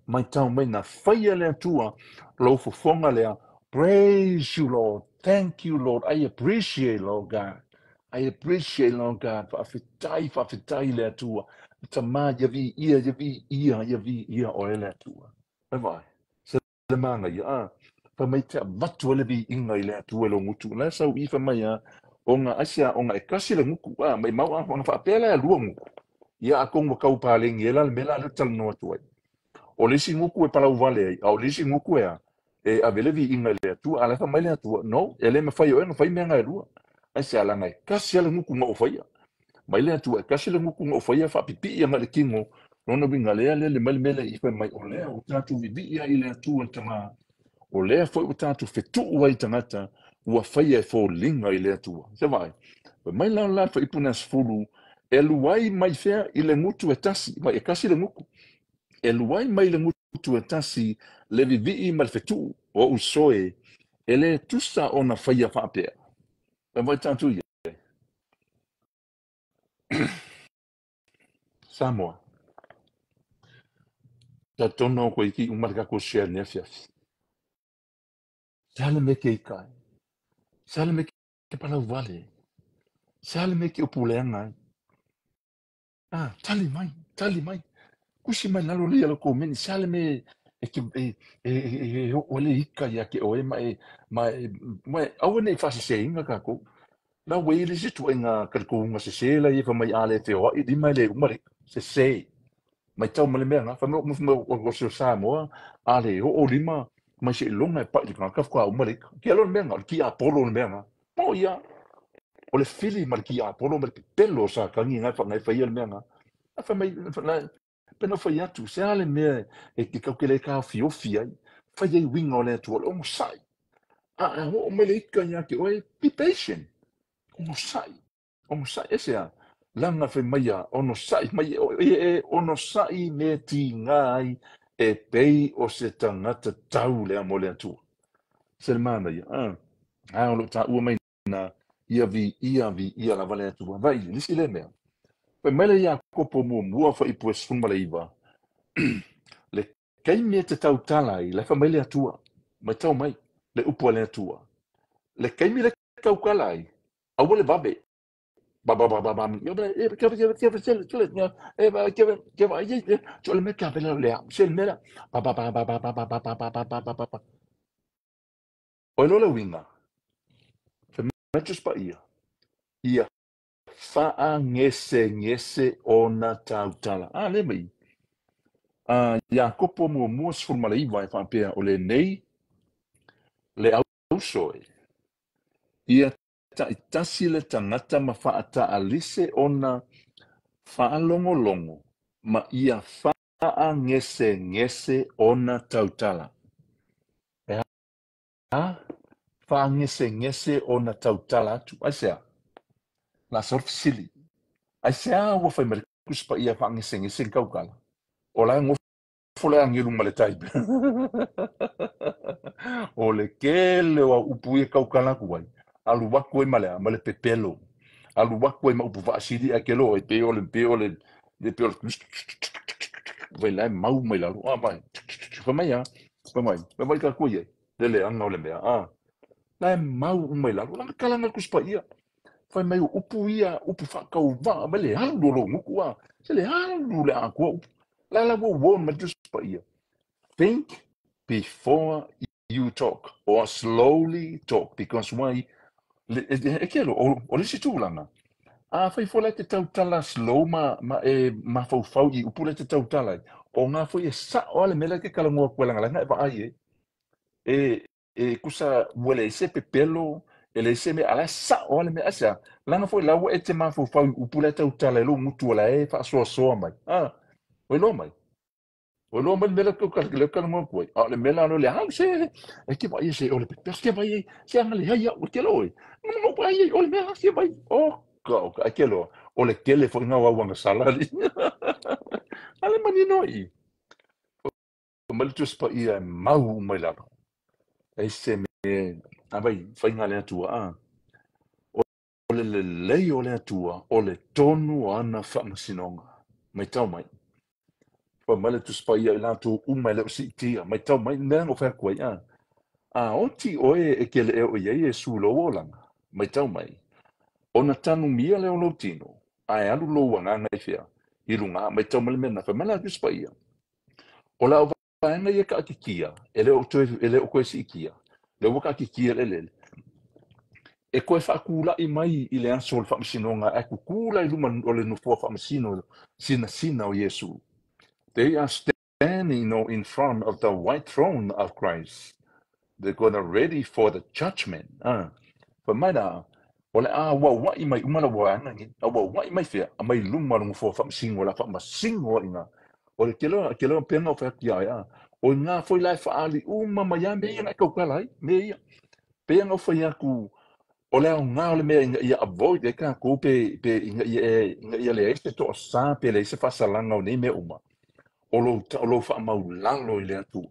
matau mai na faia le Atua lou fofoga lea. Praise you, Lord. Thank you, Lord. I appreciate, Lord God. I appreciate, Lord God. Faafetai, faafetai le Atua. Tama, ia viia, ia viia, ia viia oe le Atua. Mai vaai. Se le manaia, a, fai mai te avatu ai le viiga i le Atua i lou gutu. La e sau i fai mai a, ona aisea, ona e tasi le gutu, a, maimau a, ona faapea lea e lua gutu. Ia atonu ua tau paleni ai la le mea la lea ou te talanoa atu ai. O le isi gutu e palau vale ai, a o le isi gutu e a, e ave le viiga i le Atua. A la e fai mai le Atua, no, e le mafai e oe ona fai mea na e lua. Aisea, leaga e tasi lava le gutu na ou faia. Mai le Atua e tasi le gutu na ou faia faapipii agai le tino, lona uiga lea lele mai le mea lea i fai mai o lea ua tatou vivii ai i le Atua le Tama, o lea foi ua tatou fetuu ai i tagata ua faia e foliga i le Atua. Se vaai, fai mai la la fuaiupu na 10, e alu ai mai fea i le gutu e tasi, mai e tasi le gutu, e alu ai mai le gutu e tasi le vivii ma le fetuu o uso e, e le tusa ona faia faapea. Fai mai tatou i ai. Samoa. Talitonu koe iki uma le tatou share i lenei afiafi. Se a le mea ke ika ai? Se a le mea ke palau vale ai? Se a le mea ke upu leaga ai? Ah, tali mai, tali mai. Tusi mai lalo lea lau komeni, se a le mea e ke e e e e oo ai le ika ia te oe ma e ma e ma e aua ne i faaseseina tatou. La ua i ai le isi ituaiga talitonuga sese la e fai mai a le feoai lima e le uma le ika. Sese. Matau mai le mea lena, fai mai o se Samoa a le oo lima mai seiloga e pai i le tagata faatoa uma le ika. Ke alo le mea lena, o le tiapolo le mea lena. Mo ia, o le fili ma le tiapolo ma le pepelo o Satani na e faia le mea lena. A fai mai, pe na fai atu, se a le mea e te tatou te le taofiofi ai, fai ai uiga o le Atua, o le onosai. A a oo mai le ika ia te oe, be patient, onosai, onosai, aisea? Leaga fai mai a, onosai mai e e onosai me tiga ai e pei o se tagata tau lea mo le Atua. Se le manaia, a, a o lo o taua mai na ia viia viia lava le Atua. Vaai, le isi lea mea, fai mai le Iakopo muamua fuaiupu e 19, le taimi e te tautala ai, la e fai mai le Atua, matau mai le upu a le Atua, le taimi le tautala ai, aua le vave, ba ba ba ba ba ba ba ba ba ba ba ba ba ba ba ba ba ba. Oi loa le uiga, fai mai Tusi Paia, ia faagesegese ona tautala. A lea mai. A Iakopo muamua 19 e faapea, o lenei le auso e ia taitasi le tagata ma faataalise ona faalogologo ma ia faagesegese ona tautala. E a faagesegese ona tautala atu. Aisea? La sa fesili. Aisea ua fai mai le Tusi Paia faagesegese ni tautala? O la e nofo le agelu ma le tai. O le tele o au upu ia tautala atu ai. Alu atu ai ma le a? Ma le pepelo. Alu atu ai ma upu faasili ae ke loa e pei o le pei o le le pei o le vai la e mau mai lalo. A vai. Fai mai a. Fai mai. Fai mai ka koe ai. Le leaga o le mea. A. La e mau uma i lalo. La kala na Tusi Paia. Fai mai o upu ia, upu faatauvaa mai le alu o lou gutu a. Se le alu le atoa upu. La la ua warn mai le Tusi Paia. Think before you talk or slowly talk because why e ke alo, o le isi tulaga, afai foi la e te tautala slow ma e mafaufau i upu la e te tautala ai, o ngā foi e sa'o a le mea la e te talanoa atu ai leaga la na e vaai ai. E kusa ua leai se pepelo, e leai se mea, a la e sa'o a le mea. Aisea? Leaga foi la ua e te mafaufau i upu la e tautala ai lou gutu o la e faasoasoa mai. A, ua iloa mai. Ua iloa mai le mea lea lea ou talanoa atu ai. A o le mea la lea o le au se e te vaai se o le pepelo se vai ai se aga leai au e te loa e. No vai ai o le mea se vai. O ka o ka e te loa. O le tele foi na o au agasala ali. Ale manino i. Fai mai le Tusi Paia e mau uma i lalo. E se mea a vai faiga a le Atua a. O le lelei o le Atua o le tonu o ana faamasinoga. Matau mai. Fai mai le Tusi Paia i latou uma e le o siitia. Matau mai le mea na ou fai atu ai, a. A oti oe e ke leʻe o i ai Iesu lou olaga. Matau mai. Ona tanumia lea o lou tino, ae alu lou agaga i fea? I luga. Matau mai le mea lena. Fai mai la Tusi Paia, o le au vaega ia taʻatitia, e le o toe, e le o toe siitia, lea ua taʻatitia i le eleele, e toe faatulaʻi mai i le aso o le faamasinoga ae tutū la i luma o le nofoa faamasino sinasina o Iesu. They are standing, in front of the white throne of Christ. They're gonna ready for the judgment. Ah. Fai mai la, o le a auauaʻi mai uma lau vaega nei. Auauaʻi mai fea? Mai luma o le nofoa faamasino, o le a faamasino ai i ina. O le tele o tele o pena o fai atu ia ia. O ina foi la e faaali uma mai lava mea ia na e tautala ai, mea ia. Pei ona ou fai atu, o le aoga o le mea ina ia avoid ai tatou pe ina ia e ina ia leai se toasa pe leai se faasalaga o nei mea uma, o lou o lou faamaulalo i le Atua.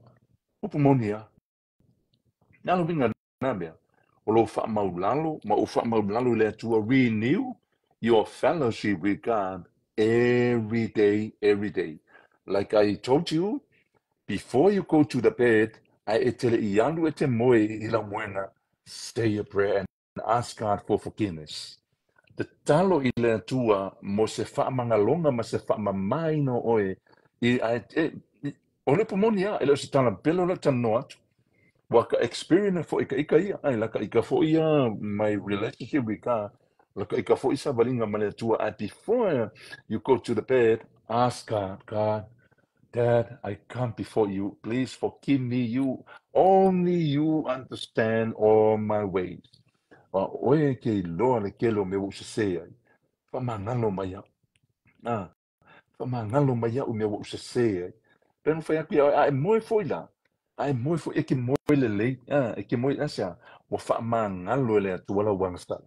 Upu moni lava. Na le uiga lena mea, o lou faamaulalo ma ou faamaulalo i le Atua, renew your fellowship with God every day, every day. Like I told you, before you go to the bed, ae e te le i alu e te moe i lau moena, say a prayer and ask God for forgiveness. Tatalo i le Atua mo se faamagaloga ma se faamamaina o oe i ae e, o le upu moni lava, e le o se tala pele o lau talanoa atu. Ua ka experience foi ka ika ia, ai la ka ika foi ia my relationship with God, la ka ika foi savaliga ma le Atua, ae before you go to the bed, ask God, God, Dad, I come before you, please forgive me, you, only you understand all my ways. A oe ke iloa le tele o mea ua ou sesē ai, faamagalo mai au. A, faamagalo mai iaʻu i mea ua ou sesē ai. Pei ona fai atu ia oe, a e moe foi la, a e moe foi, e ke moe lelei, a, e ke moe, aisea? Ua faamagalo e le Atua lau agasala,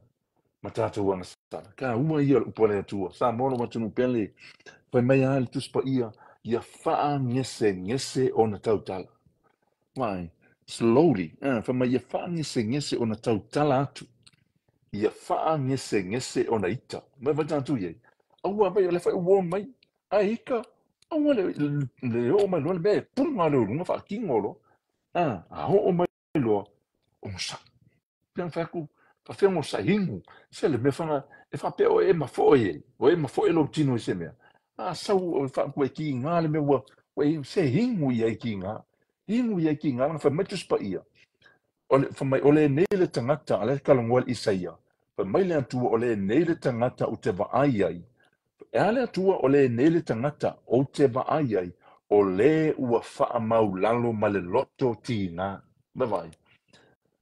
ma tatou agasala. Taua ia o le upu a le Atua. Samoa lou atunuu pele, fai mai lava le Tusi Paia, ia faagesegese ona tautala. Why? Slowly, a, fai mai ia faagesegese ona tautala atu. Ia faagesegese ona ita. Mai vai tatou i ai. Aua vai, o lea foi ua mai. Ae ita, aua le, le oo mai loa le mea e puga lea o luga faatino loa. A, a oo mai loa, onosai. Pei ona fai atu, faafefea ona onosai inu. Se le mea fana, e faapea oe e mafoe ai, o e mafoe lou tino i se mea. A sau faaku e kiga le mea ua, ua e, se inu ia i kiga. Inu ia i kiga, lana fai mai Tusi Paia. O le, fai mai, o lenei le tagata a lea e talanoa le Isaia. Fai mai le Atua o lenei le tagata ou te vaai ai. E a le Atua o lenei le tagata ou te vaai ai, o le ua faamaulalo ma le loto tiga. Vaai.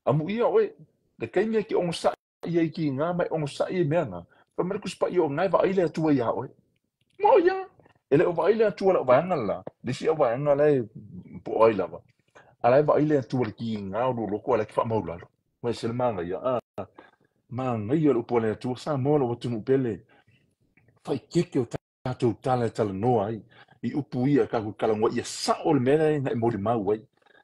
Amuia oe, le taimi e te onosai ai tiga ma e onosai ai mea na. Fai mai le Tusi Paia o na e vaai le Atua iā oe. Mo ia, e le o vaai le Atua lau vaega la, le isi au vaega la e po o ai lava. A la e vaai le Atua i le tiga o lou loto a la e te faamaulalo. Ua ese le manaia, a manaia le upu a le Atua, Samoa lou atunuu pele. Faitete o tatou tala e talanoa ai i upu ia tatou talanoa ia sao le mea lea na e molimau ai.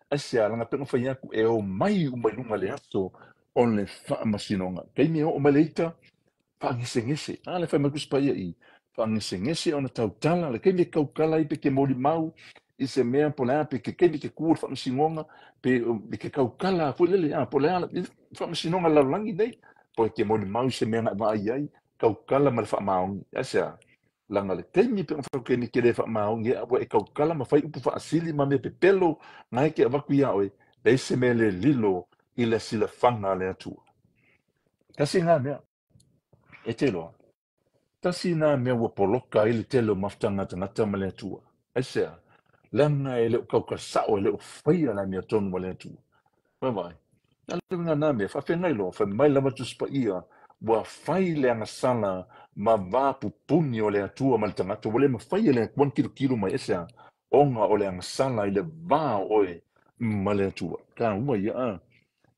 Aisea, leaga pei ona fai atu e omai uma i luga i le aso o le faamasinoga. Taimi e oo mai le ita, faagesegese. A le fai mai Tusi Paia i, faagesegese ona tautala, le taimi e tautala ai pe te molimau i se mea po o le a, pe ke taimi e te tu i le faamasinoga, pe ke tautala foi lele, a po o le a le faamasinoga lalolagi nei, po e te molimau i se mea na e vaai ai, tautala ma le faamaoni. Aisea, leaga le taimi pe ona fai atu ke le faamaoni e ua e tautala ma fai upu faasili ma mea pepelo na e te avatu iā oe, leai se mea le lilo i le silafaga a le Atua. Tasi lena mea, e te iloa, tasi lena mea ua poloka ai le tele o mafutaga a tagata ma le Atua. Aisea, leaga e le o tautala sao, e le o faia le amiotonu a le Atua. Vaai, a le uiga na mea, faafeagai loa, fai mai lava Tusi Paia, ua fai le agasala ma va pupuni o le Atua ma le tagata, ua le mafai e le Atua ona tilotilo mai, aisea, ona o le agasala i le va o oe ma le Atua. Taua ia, a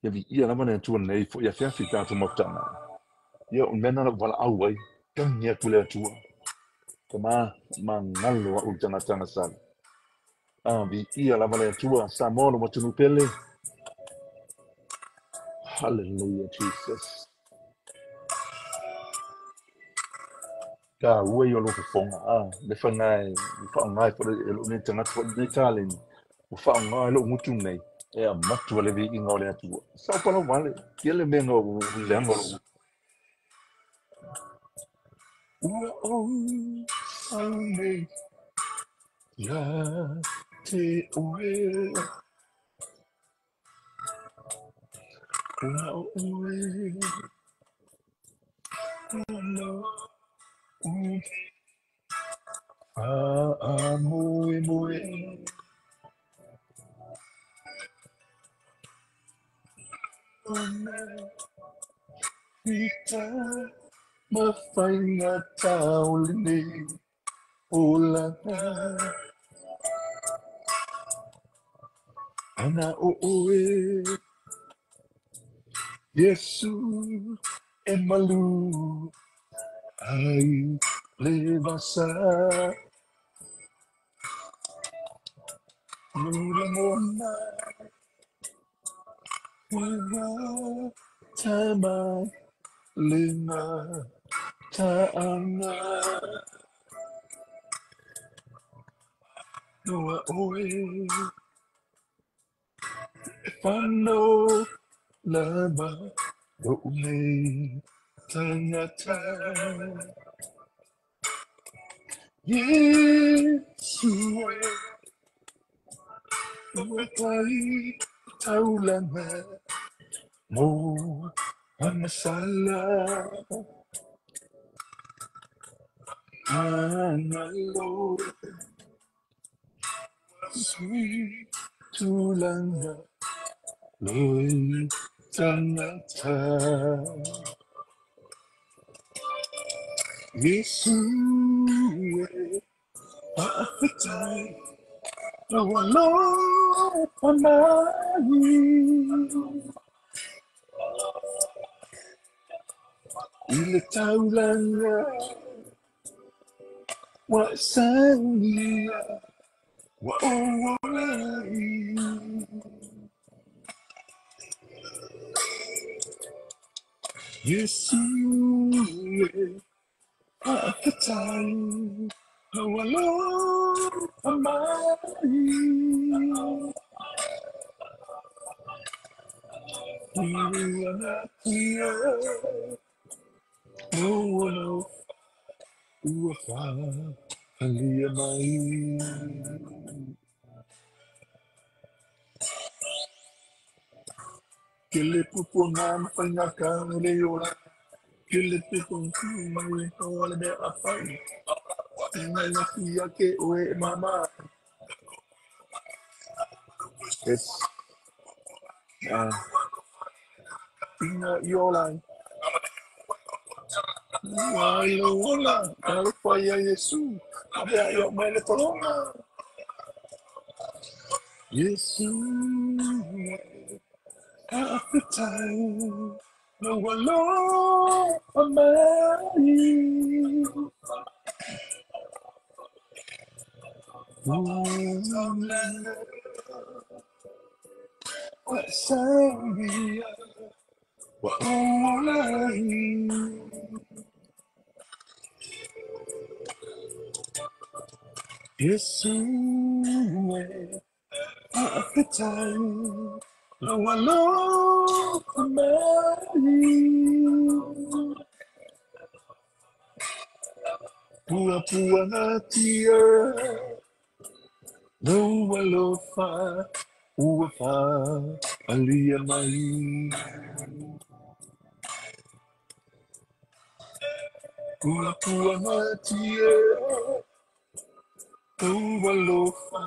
ia viia lava le Atua nei foi afiafi i tatou mafutaga. Ia, o le mea lena na ou valaau ai, tagi atu le Atua. Tama, magalo au i le tagata agasala. A viia lava le Atua, Samoa lou atunuu pele. Hallelujah, Jesus. Taua ia o lou fofoga, a le faiga e faaaoga ai foi e lou nei tagata foi lenei taleni, ua faaaoga ai lou gutu nei e avatu le viiga o le Atua. Sa palau vale, tele mea na leaga o lou gutu. Ua ou sau nei ia te oe, na o oe lou faamoemoe. Ona fita ma faigata o lenei olaga. Ana o oe, Iesu, e malu ai le vasa. Lagona ua mai le mataaga. Noa oe e whano lava lou nei tagata. Iesu e ua tai taulaga mo agasala. Agalo sui tulaga le tagata. Iesu e faafetai lou alofa mai. I le taulaga ua e saunia ua ou ola ai. Iesu e faafetai lou alofa mai. I le anatia lou alofa ua faaalia mai. Ke le pupuaga ma faigata o le ola. Kele te kongku mai e o le mea a pai. Ngai na ki ake oe e mama. Yes. Inga i ola. Ua i lo ola, alofa ia Yesu. Avea i o mai le tolonga. Yesu, faafetai, lou alofa mai. Ua sauia, ua ola ai. Yesu e, faafetai, lou alofa mai. Puapuagatia, lou alofa, ua faaalia mai. Puapuagatia, lou alofa,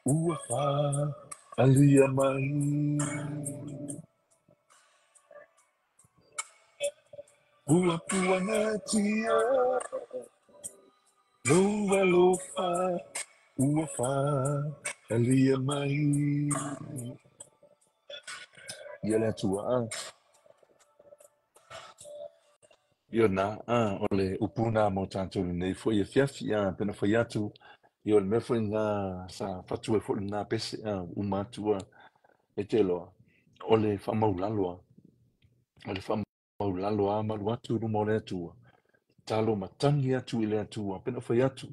ua faaalia mai. Puapuagatia, lou alofa, ua faaalia mai. Ia le Atua, a. Ia na, a, o le upu na mo tātou lenei foi afiafi, a, pena fai atu, ia o le mea foi ngā sa fatu ai foi lena pese, a, uma atu, a, e te loa, o le whamaulalo, a, o le whamaulalo a malu atu i luma o le Atua, talo matangi atu i le Atua, pena fai atu,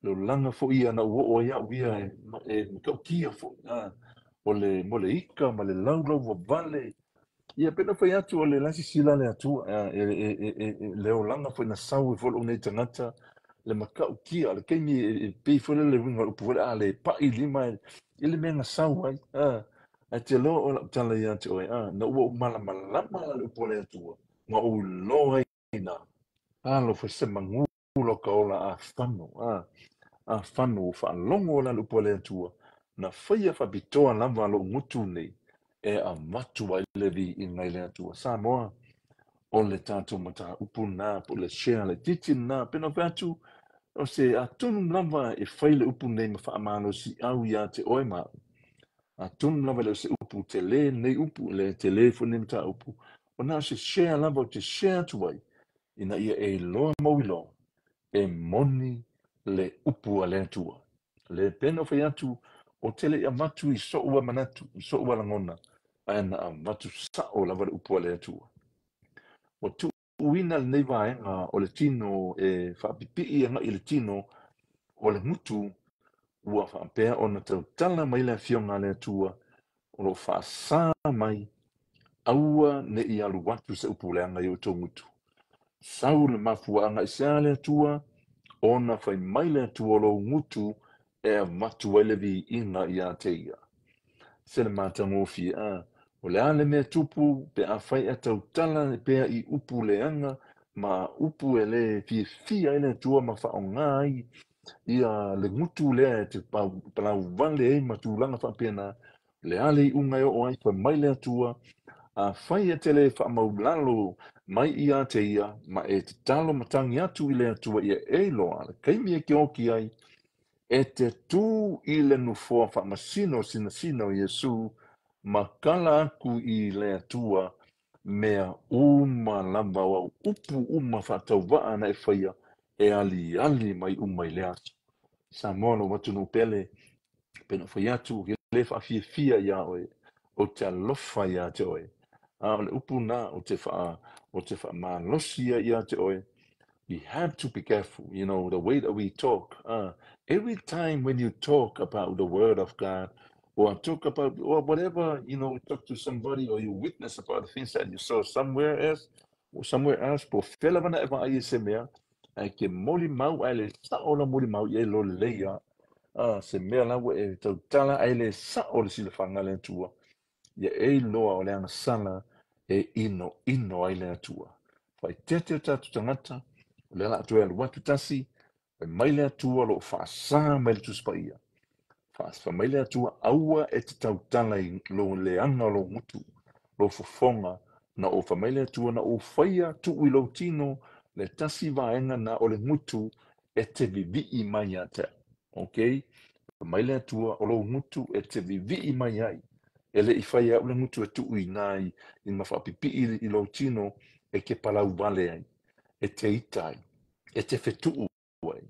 le olaga foi ia na ua oo ai a'u ia e matautia foi, a, o le mo le ika ma le laulau vavale. Ia pena fai atu o le la sisila le Atua, a, e le olaga foi na sau ai foi lou nei tagata, le matautia, le taimi e pei foi le uiga o le upu foi lea, a le pa'i lima i le mea na sau ai, a, ae te loa o lau tala ia te oe, a, na ua ou malamalama la le upu a le Atua, ma ou iloa ai na, alofa se magu lo ka ola a fano, a, a fano o faalogo la le upu a le Atua, na faia faapitoa lava lou gutu nei, e avatu ai le viiga i le Atua. Samoa, o le tātou mataupu na, po o le share le titi na, pena fai atu, o se atonu lava e fai le upu nei ma faamalosiau ia te oe ma a'u. Atonu lava le o se upu tele nei upu, le tele foi nei mataupu, o na o se share lava o te share atu ai, ina ia e iloa ma ou iloa, e moni le upu a le Atua. Le pena o fai atu, o te le i avatu i so'u a manatu, i so'u a lagona, ae na avatu sa'o lava le upu a le Atua. Ua tuuina lenei vaega o le tino e faapipii agai i le tino o le gutu, ua faapea ona tautala mai le afioga a le Atua, o lo o faasā mai, aua ne i alu atu se upu leaga i outou gutu. Sau le mafuaaga i sea le Atua, ona fai mai le Atua o lou gutu e avatu ai le viiga ia te ia. Se le matagofie, a, o le a le mea tupu pe afai e tautala pea i upu leaga ma upu e le fiafia ai le Atua ma faaaoga ai ia le gutu lea e te palauvale ai ma tulaga faapena, le a le iuga e oo ai, fai mai le Atua, afai e te le faamaulalo mai ia te ia, ma e tatalo matagi atu i le Atua ia e iloa, le taimi e ke oki ai, e te tū i le nofoa faamasino sinasina o Iesu, ma kala aku i le Atua, mea uma lava o au upu uma faatauvaa na e faia, e aliali mai uma i le aso. Samoa lou atunuu pele, pena fai atu, ke le faafiafia iā oe, o te alofa iā te oe. A o le upu na, o te faamalosi ia iā te oe. We have to be careful, the way that we talk. Every time when you talk about the word of God, or talk about, or whatever, talk to somebody or you witness about the things that you saw somewhere else, or somewhere else, po fela vana e vaai e se mea, ae ke moli mau, ae le sa'o la moli mau i e lo lelei a, se mea la ua e tautala, ae le sa'o le silafaga a le Atua, ia e iloa o le agasala e inoino ai le Atua. Faaeteete o tatou tagata, o lea o le a toe alu atu tasi, fai mai le Atua o lo o faasa mai le Tusi Paia. Fai mai le Atua, aua e te tautala i lo leaga o lou gutu, lou fofoga, na ou fai mai le Atua, na ou faia tuu i lou tino le tasi vaega na o le gutu e te vivii mai ia te au. Okay? Fai mai le Atua, o lou gutu e te vivii mai ai. E le i fai e au le gutu e tuu i ina i ma faapipii i lou tino e te palau vale ai, e te ita ai, e te fetuu ai,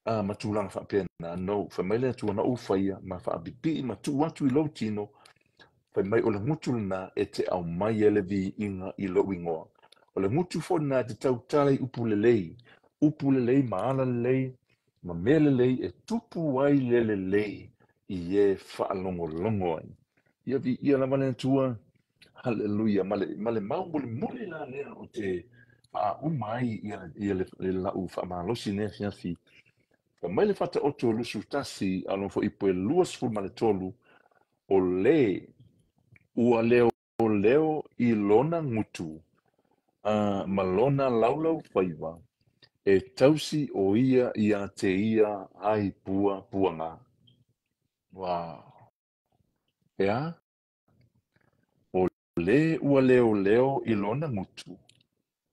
a ma tulaga faapena. No, fai mai le Atua, na ou faia ma faapipii ma tuu atu i lou tino, fai mai o le gutu lena e te aumai ai le viiga i lou igoa. O le gutu foi lena e te tautala i upu lelei, upu lelei ma ala lelei, ma mea lelei e tupu ai le lelei i e faalogologo ai. Ia viia lava le Atua. Haleluia. Ma le, ma le mau mulimuli la lea o te faauma ai ia, ia le, le lau faamalosi nei afiafi. Fai mai le Faataoto 21 a lona fuaiupu e 23, o le ua leoleo i lona gutu ma lona laulaufaiva, e tausi o ia ia te ia ai pua puaga. Wow. E a? O le ua leoleo i lona gutu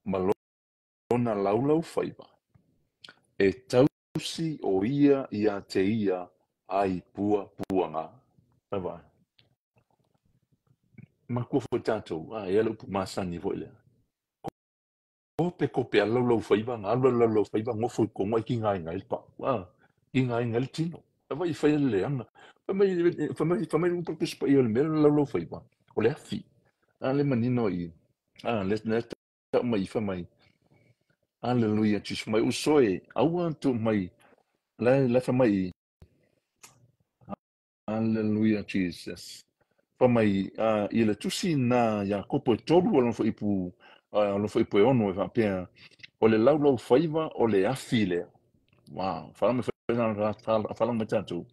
ma lona laulaufaiva, e tausi o ia ia te ia ai pua puaga. Vai vai. Makua foi tatou, a, e a le upu masani foi lea. Kope kope a laulaufaiva, na alu a laulaufaiva, gofo i tonu ai tigaina ai le pau, a, tigaina ai le tino. E vai fai le leaga. Fai mai, fai mai, fai mai le upu Tusi Paia o le mea le laulaufaiva, o le afi. A le manino i, a, le, le tau mai, fai mai, Aleluia, Jesus, mai uso e, aua tu mai, la, la fai mai, Aleluia, Jesus. Fai mai, i le tusi na Iakopo e 3 o lona fuaiupu, lona fuaiupu e 6 e faapea, o le laulaufaiva o le afi lea. Wow, faalogo mai tatou.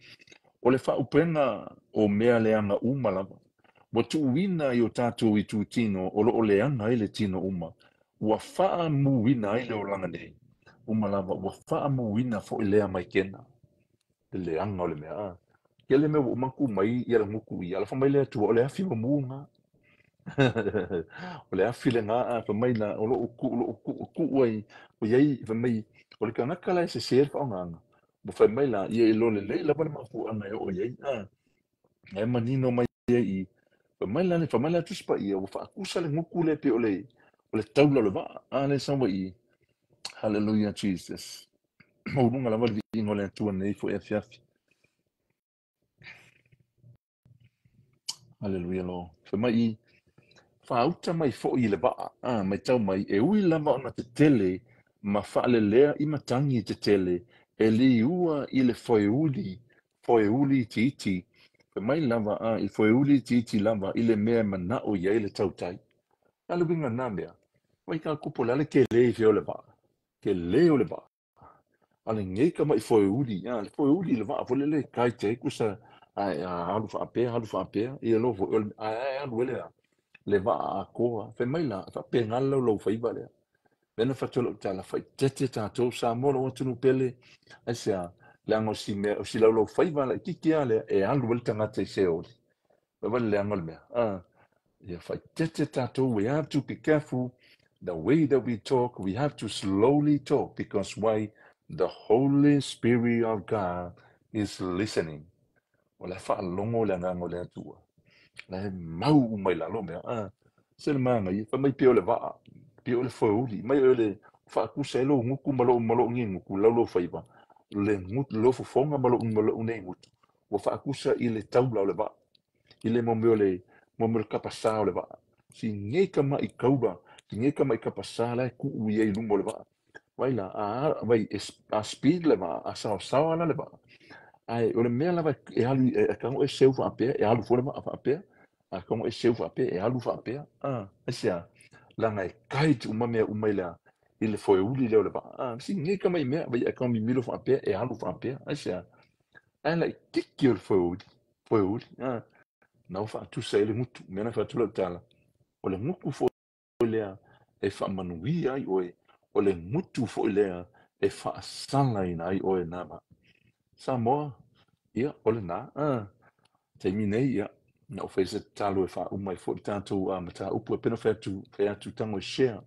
O le faaupega o mea leaga uma lava. Ua tuuina i o tatou itutino o loo leaga ai le tino uma. Ua faamuina ai le olaga nei. Uma lava, ua faamuina foi lea maikena. Le leaga o le mea. A. Tele mea ua uma tu mai ia le gutu ia. Ala fai mai le Atua, o le afi mumu na. O le afi lena, a fai mai la, o loo ku, loo ku, ku ai, o iai, fai mai, o le tagata la e sese le faaaogaina. Ua fai mai la, ia i lo lelei lava le mafuaaga e oo i ai. A. E manino mai ai i, fai mai la, fai mai la Tusi Paia, ua faatusa le gutu lea pei o le, o le taula o le vaa. A le sau ai i. Hallelujah, Jesus. Maualuga lava le viiga o le Atua nei foi afiafi. Hallelujah, Lord. Fai mai i, faauta mai foi i le vaa, a, mai tau mai, e ui lava ona tetele ma faalelea i matagi tetele, e liua i le foeuli, foeuli itiiti. Fai mai lava, a, i foeuli itiiti lava i le mea e manao i ai le tautai. A le uiga na mea, vai ka kupu le ale tele i fea o le vaa. Tele o le vaa. A le nei ka mai foeuli, a, le foeuli le vaa foi lele kai te kusa, a, a, alu faapea, alu faapea, ia lo foi, o le, a, a, alu ele a, le vaa atoa. Fai mai la, faapena le laulaufaiva lea. Mea na fatu lau tala, faaeteete tatou, Samoa lou atunuu pele, aisea, leaga o si mea, o si laulaufaiva laitiiti lava lea, e alu ai le tagata i Seoli. Vai vai le leaga o le mea. A, ia faaeteete tatou, we have to be careful the way that we talk, we have to slowly talk, because why? The Holy Spirit of God is listening. O le faalogo le agaga o le Atua. La e mau uma i lalo mea. A, se le manaia, fai mai pei o le vaa, pei o le foeuli, mai o le faatusa ai lou gutu ma lou, ma lou nei gutu, laulaufaiva, le gutu, lou fofoga ma lou, ma lou nei gutu. Ua faatusa i le taula o le vaa, i le mo mea o le, mo mea o le kapasā o le vaa. Si nei tama'i taula, si nei tama'i kapasā la e tuu i ai i luma o le vaa. Vai la, a, vai, e, a speed le vaa, a saosaoa la le vaa. Ae o le mea lava e alu, e tago e seu faapea, e alu foi le vaa faapea. A tago e seu faapea, e alu faapea. A, aisea, leaga e guide uma mea uma i le, i le foeuli lea o le vaa. A, si nei tama'i mea, vai e tago mimilo faapea, e alu faapea. Aisea, ae laitiiti o le foeuli, foeuli. A, na ua faatusa ai le gutu. Mea na fai atu lau tala, o le gutu foi lea e faamanuia ai oe, o le gutu foi lea e faasalaina ai oe na ma. Samoa, ia, o lena, a, taimi nei, ia, na ou fai se tatalo e faauma ai foi le tatou mataupu e pei ona fai atu, fai atu tago e share,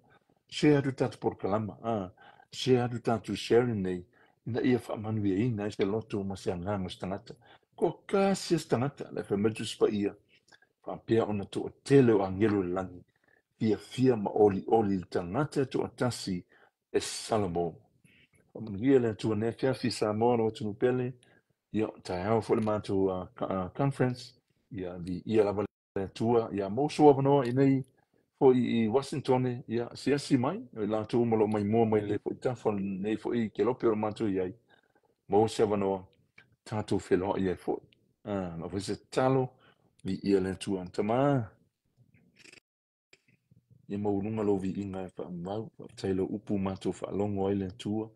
share atu tatou polokalama, a, share atu tatou sharing nei, ina ia faamanuiaina ai se loto ma se agaga o se tagata. Toatasi lava se tagata, le fai mai le Tusi Paia, faapea ona toatele o agelu o le lagi, fiafia ma olioli i le tagata e toatasi e Salamo. Faamanuia le Atua nei afiafi Samoa lo atunuu pele. Ia, taeao foi le matou conference. Ia, viia lava le Atua. Ia, mo sou avanoa i nei foi i Washington, ia, asiasi mai. O i latou uma o lo o maimoa mai lenei foi tafa, lenei foi kelope o lo o matou i ai. Maua se avanoa, tatou feiloai ai foi. Ah, lau foi se tatalo, viia le Atua. Tama, Ia maualuga lou viiga e faamau, faafetai lou upu matou faalogo ai le Atua,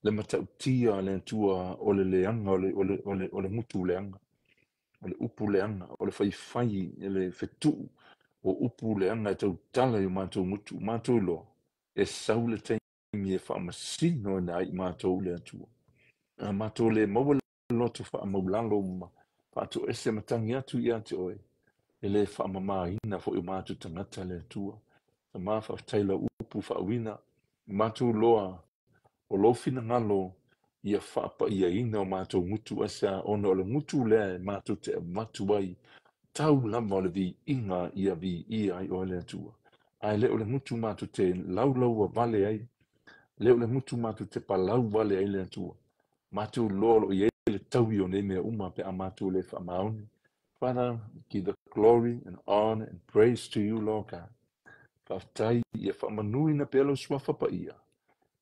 le matautia a le Atua o le leaga o le, o le, o le, o le gutu leaga, o le upu leaga, o le faifai e le fetuu o upu leaga e tautala i o matou gutu, matou iloa, e sau le taimi e faamasinoina ai i matou le Atua. A matou le maua loto faamaulalo ma faatoese ma tagi atu ia te oe, e le faamamaina foi o matou tagata le Atua. Tama, faafetai lau upu faauina, matou loa o lou finagalo ia faapaiaina o matou gutu aisea, ona o le gutu lea e matou te avatu ai tau lava o le viiga ia viia ai oe le Atua. Ae le o le gutu matou te laulaua vale ai, le o le gutu matou te palau vale ai le Atua. Matou loa o lo o i ai le taui o nei mea uma pe a matou le faamaoni. Father, give the glory and honor and praise to you, Lord God. Faafetai ia faamanuina pea lou suafa paia.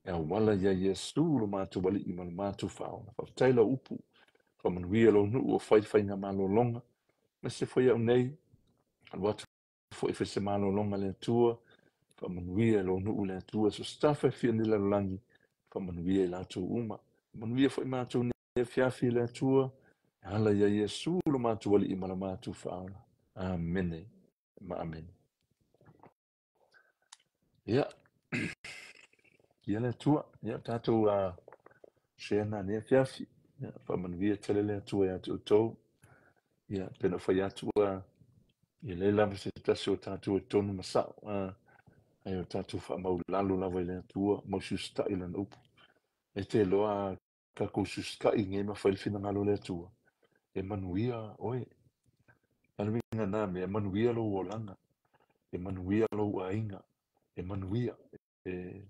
E auala ia Iesu lo matou Alii ma lo matou Faaola. Faafetai lau upu. Faamanuia lou nuu o fai faiga malologa. Aemaise foi au nei, alu atu foi fai se malologa le Atua, faamanuia i lou nuu le Atua, so se tafa e fia nei lalolagi, faamanuia i latou uma. Faamanuia foi matou nei afiafi i le Atua, e ala ia Iesu lo matou Alii ma lo matou Faaola. Amene ma amene. Ia, ia le Atua, ia tatou share na nei afiafi. Ia, faamanuia tele le Atua ia te outou. Ia, pei ona fai atu e leai lava se tasi o tatou e tonu ma sao, ae o tatou faamaulalo lava i le Atua, mau susita'i i lana upu. E te iloa tatou susita'i nei ma fai le finagalo o le Atua, e manuia oe. A le uiga na mea, e manuia lou olaga, e manuia lou aiga, e manuia. E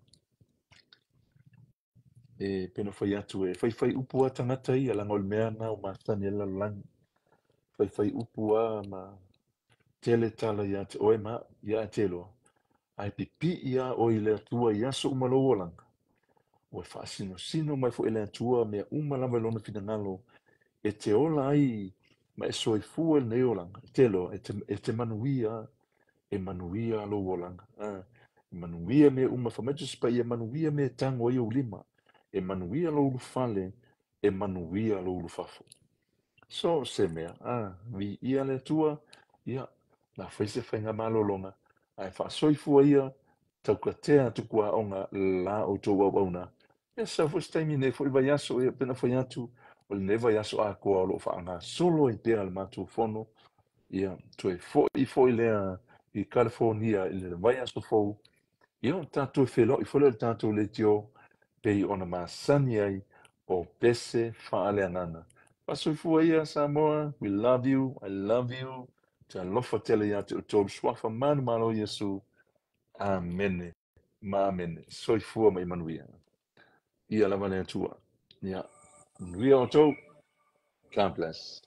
e pei ona fai atu e faifai upu a tagata ia leaga o le mea na ua masani ai le lalolagi. Faifai upu a ma tele tala ia te oe ma au, ia ae te iloa, ae pipii a oe i le Atua i aso uma lou olaga, ua faasinosino mai foi e le Atua mea uma lava i lona finagalo e te ola ai ma e soifua i lenei olaga, e te iloa, e te manuia e manuia lou olaga. E manuia mea uma, fai mai Tusi Paia, e manuia mea e tago ai ou lima, e manuia lou ulufale, e manuia lou ulufafo. So se mea, viia le Atua, ia, la fai se faiga malologa, ae faasoifua ia, taukatea atu kuaoga la outou auauna. Ia sau foi se taimi nei foi vaiaso, ia pei ona fai atu, o lenei vaiaso atoa o lo o faagasolo ai pea le matou fono, ia toe foi foi lea i California i le vaiaso fou, ia o tatou feiloai foi lea i le tatou leitio, pei ona masani ai o pese faaleagaga. Faasoifua ia Samoa, we love you, I love you, te alofa tele ia te outou, suafa manumalo Iesu, Amene ma amene. Soifua ma ia manuia. Ia lava le Atua. Ia, manuia outou. God bless.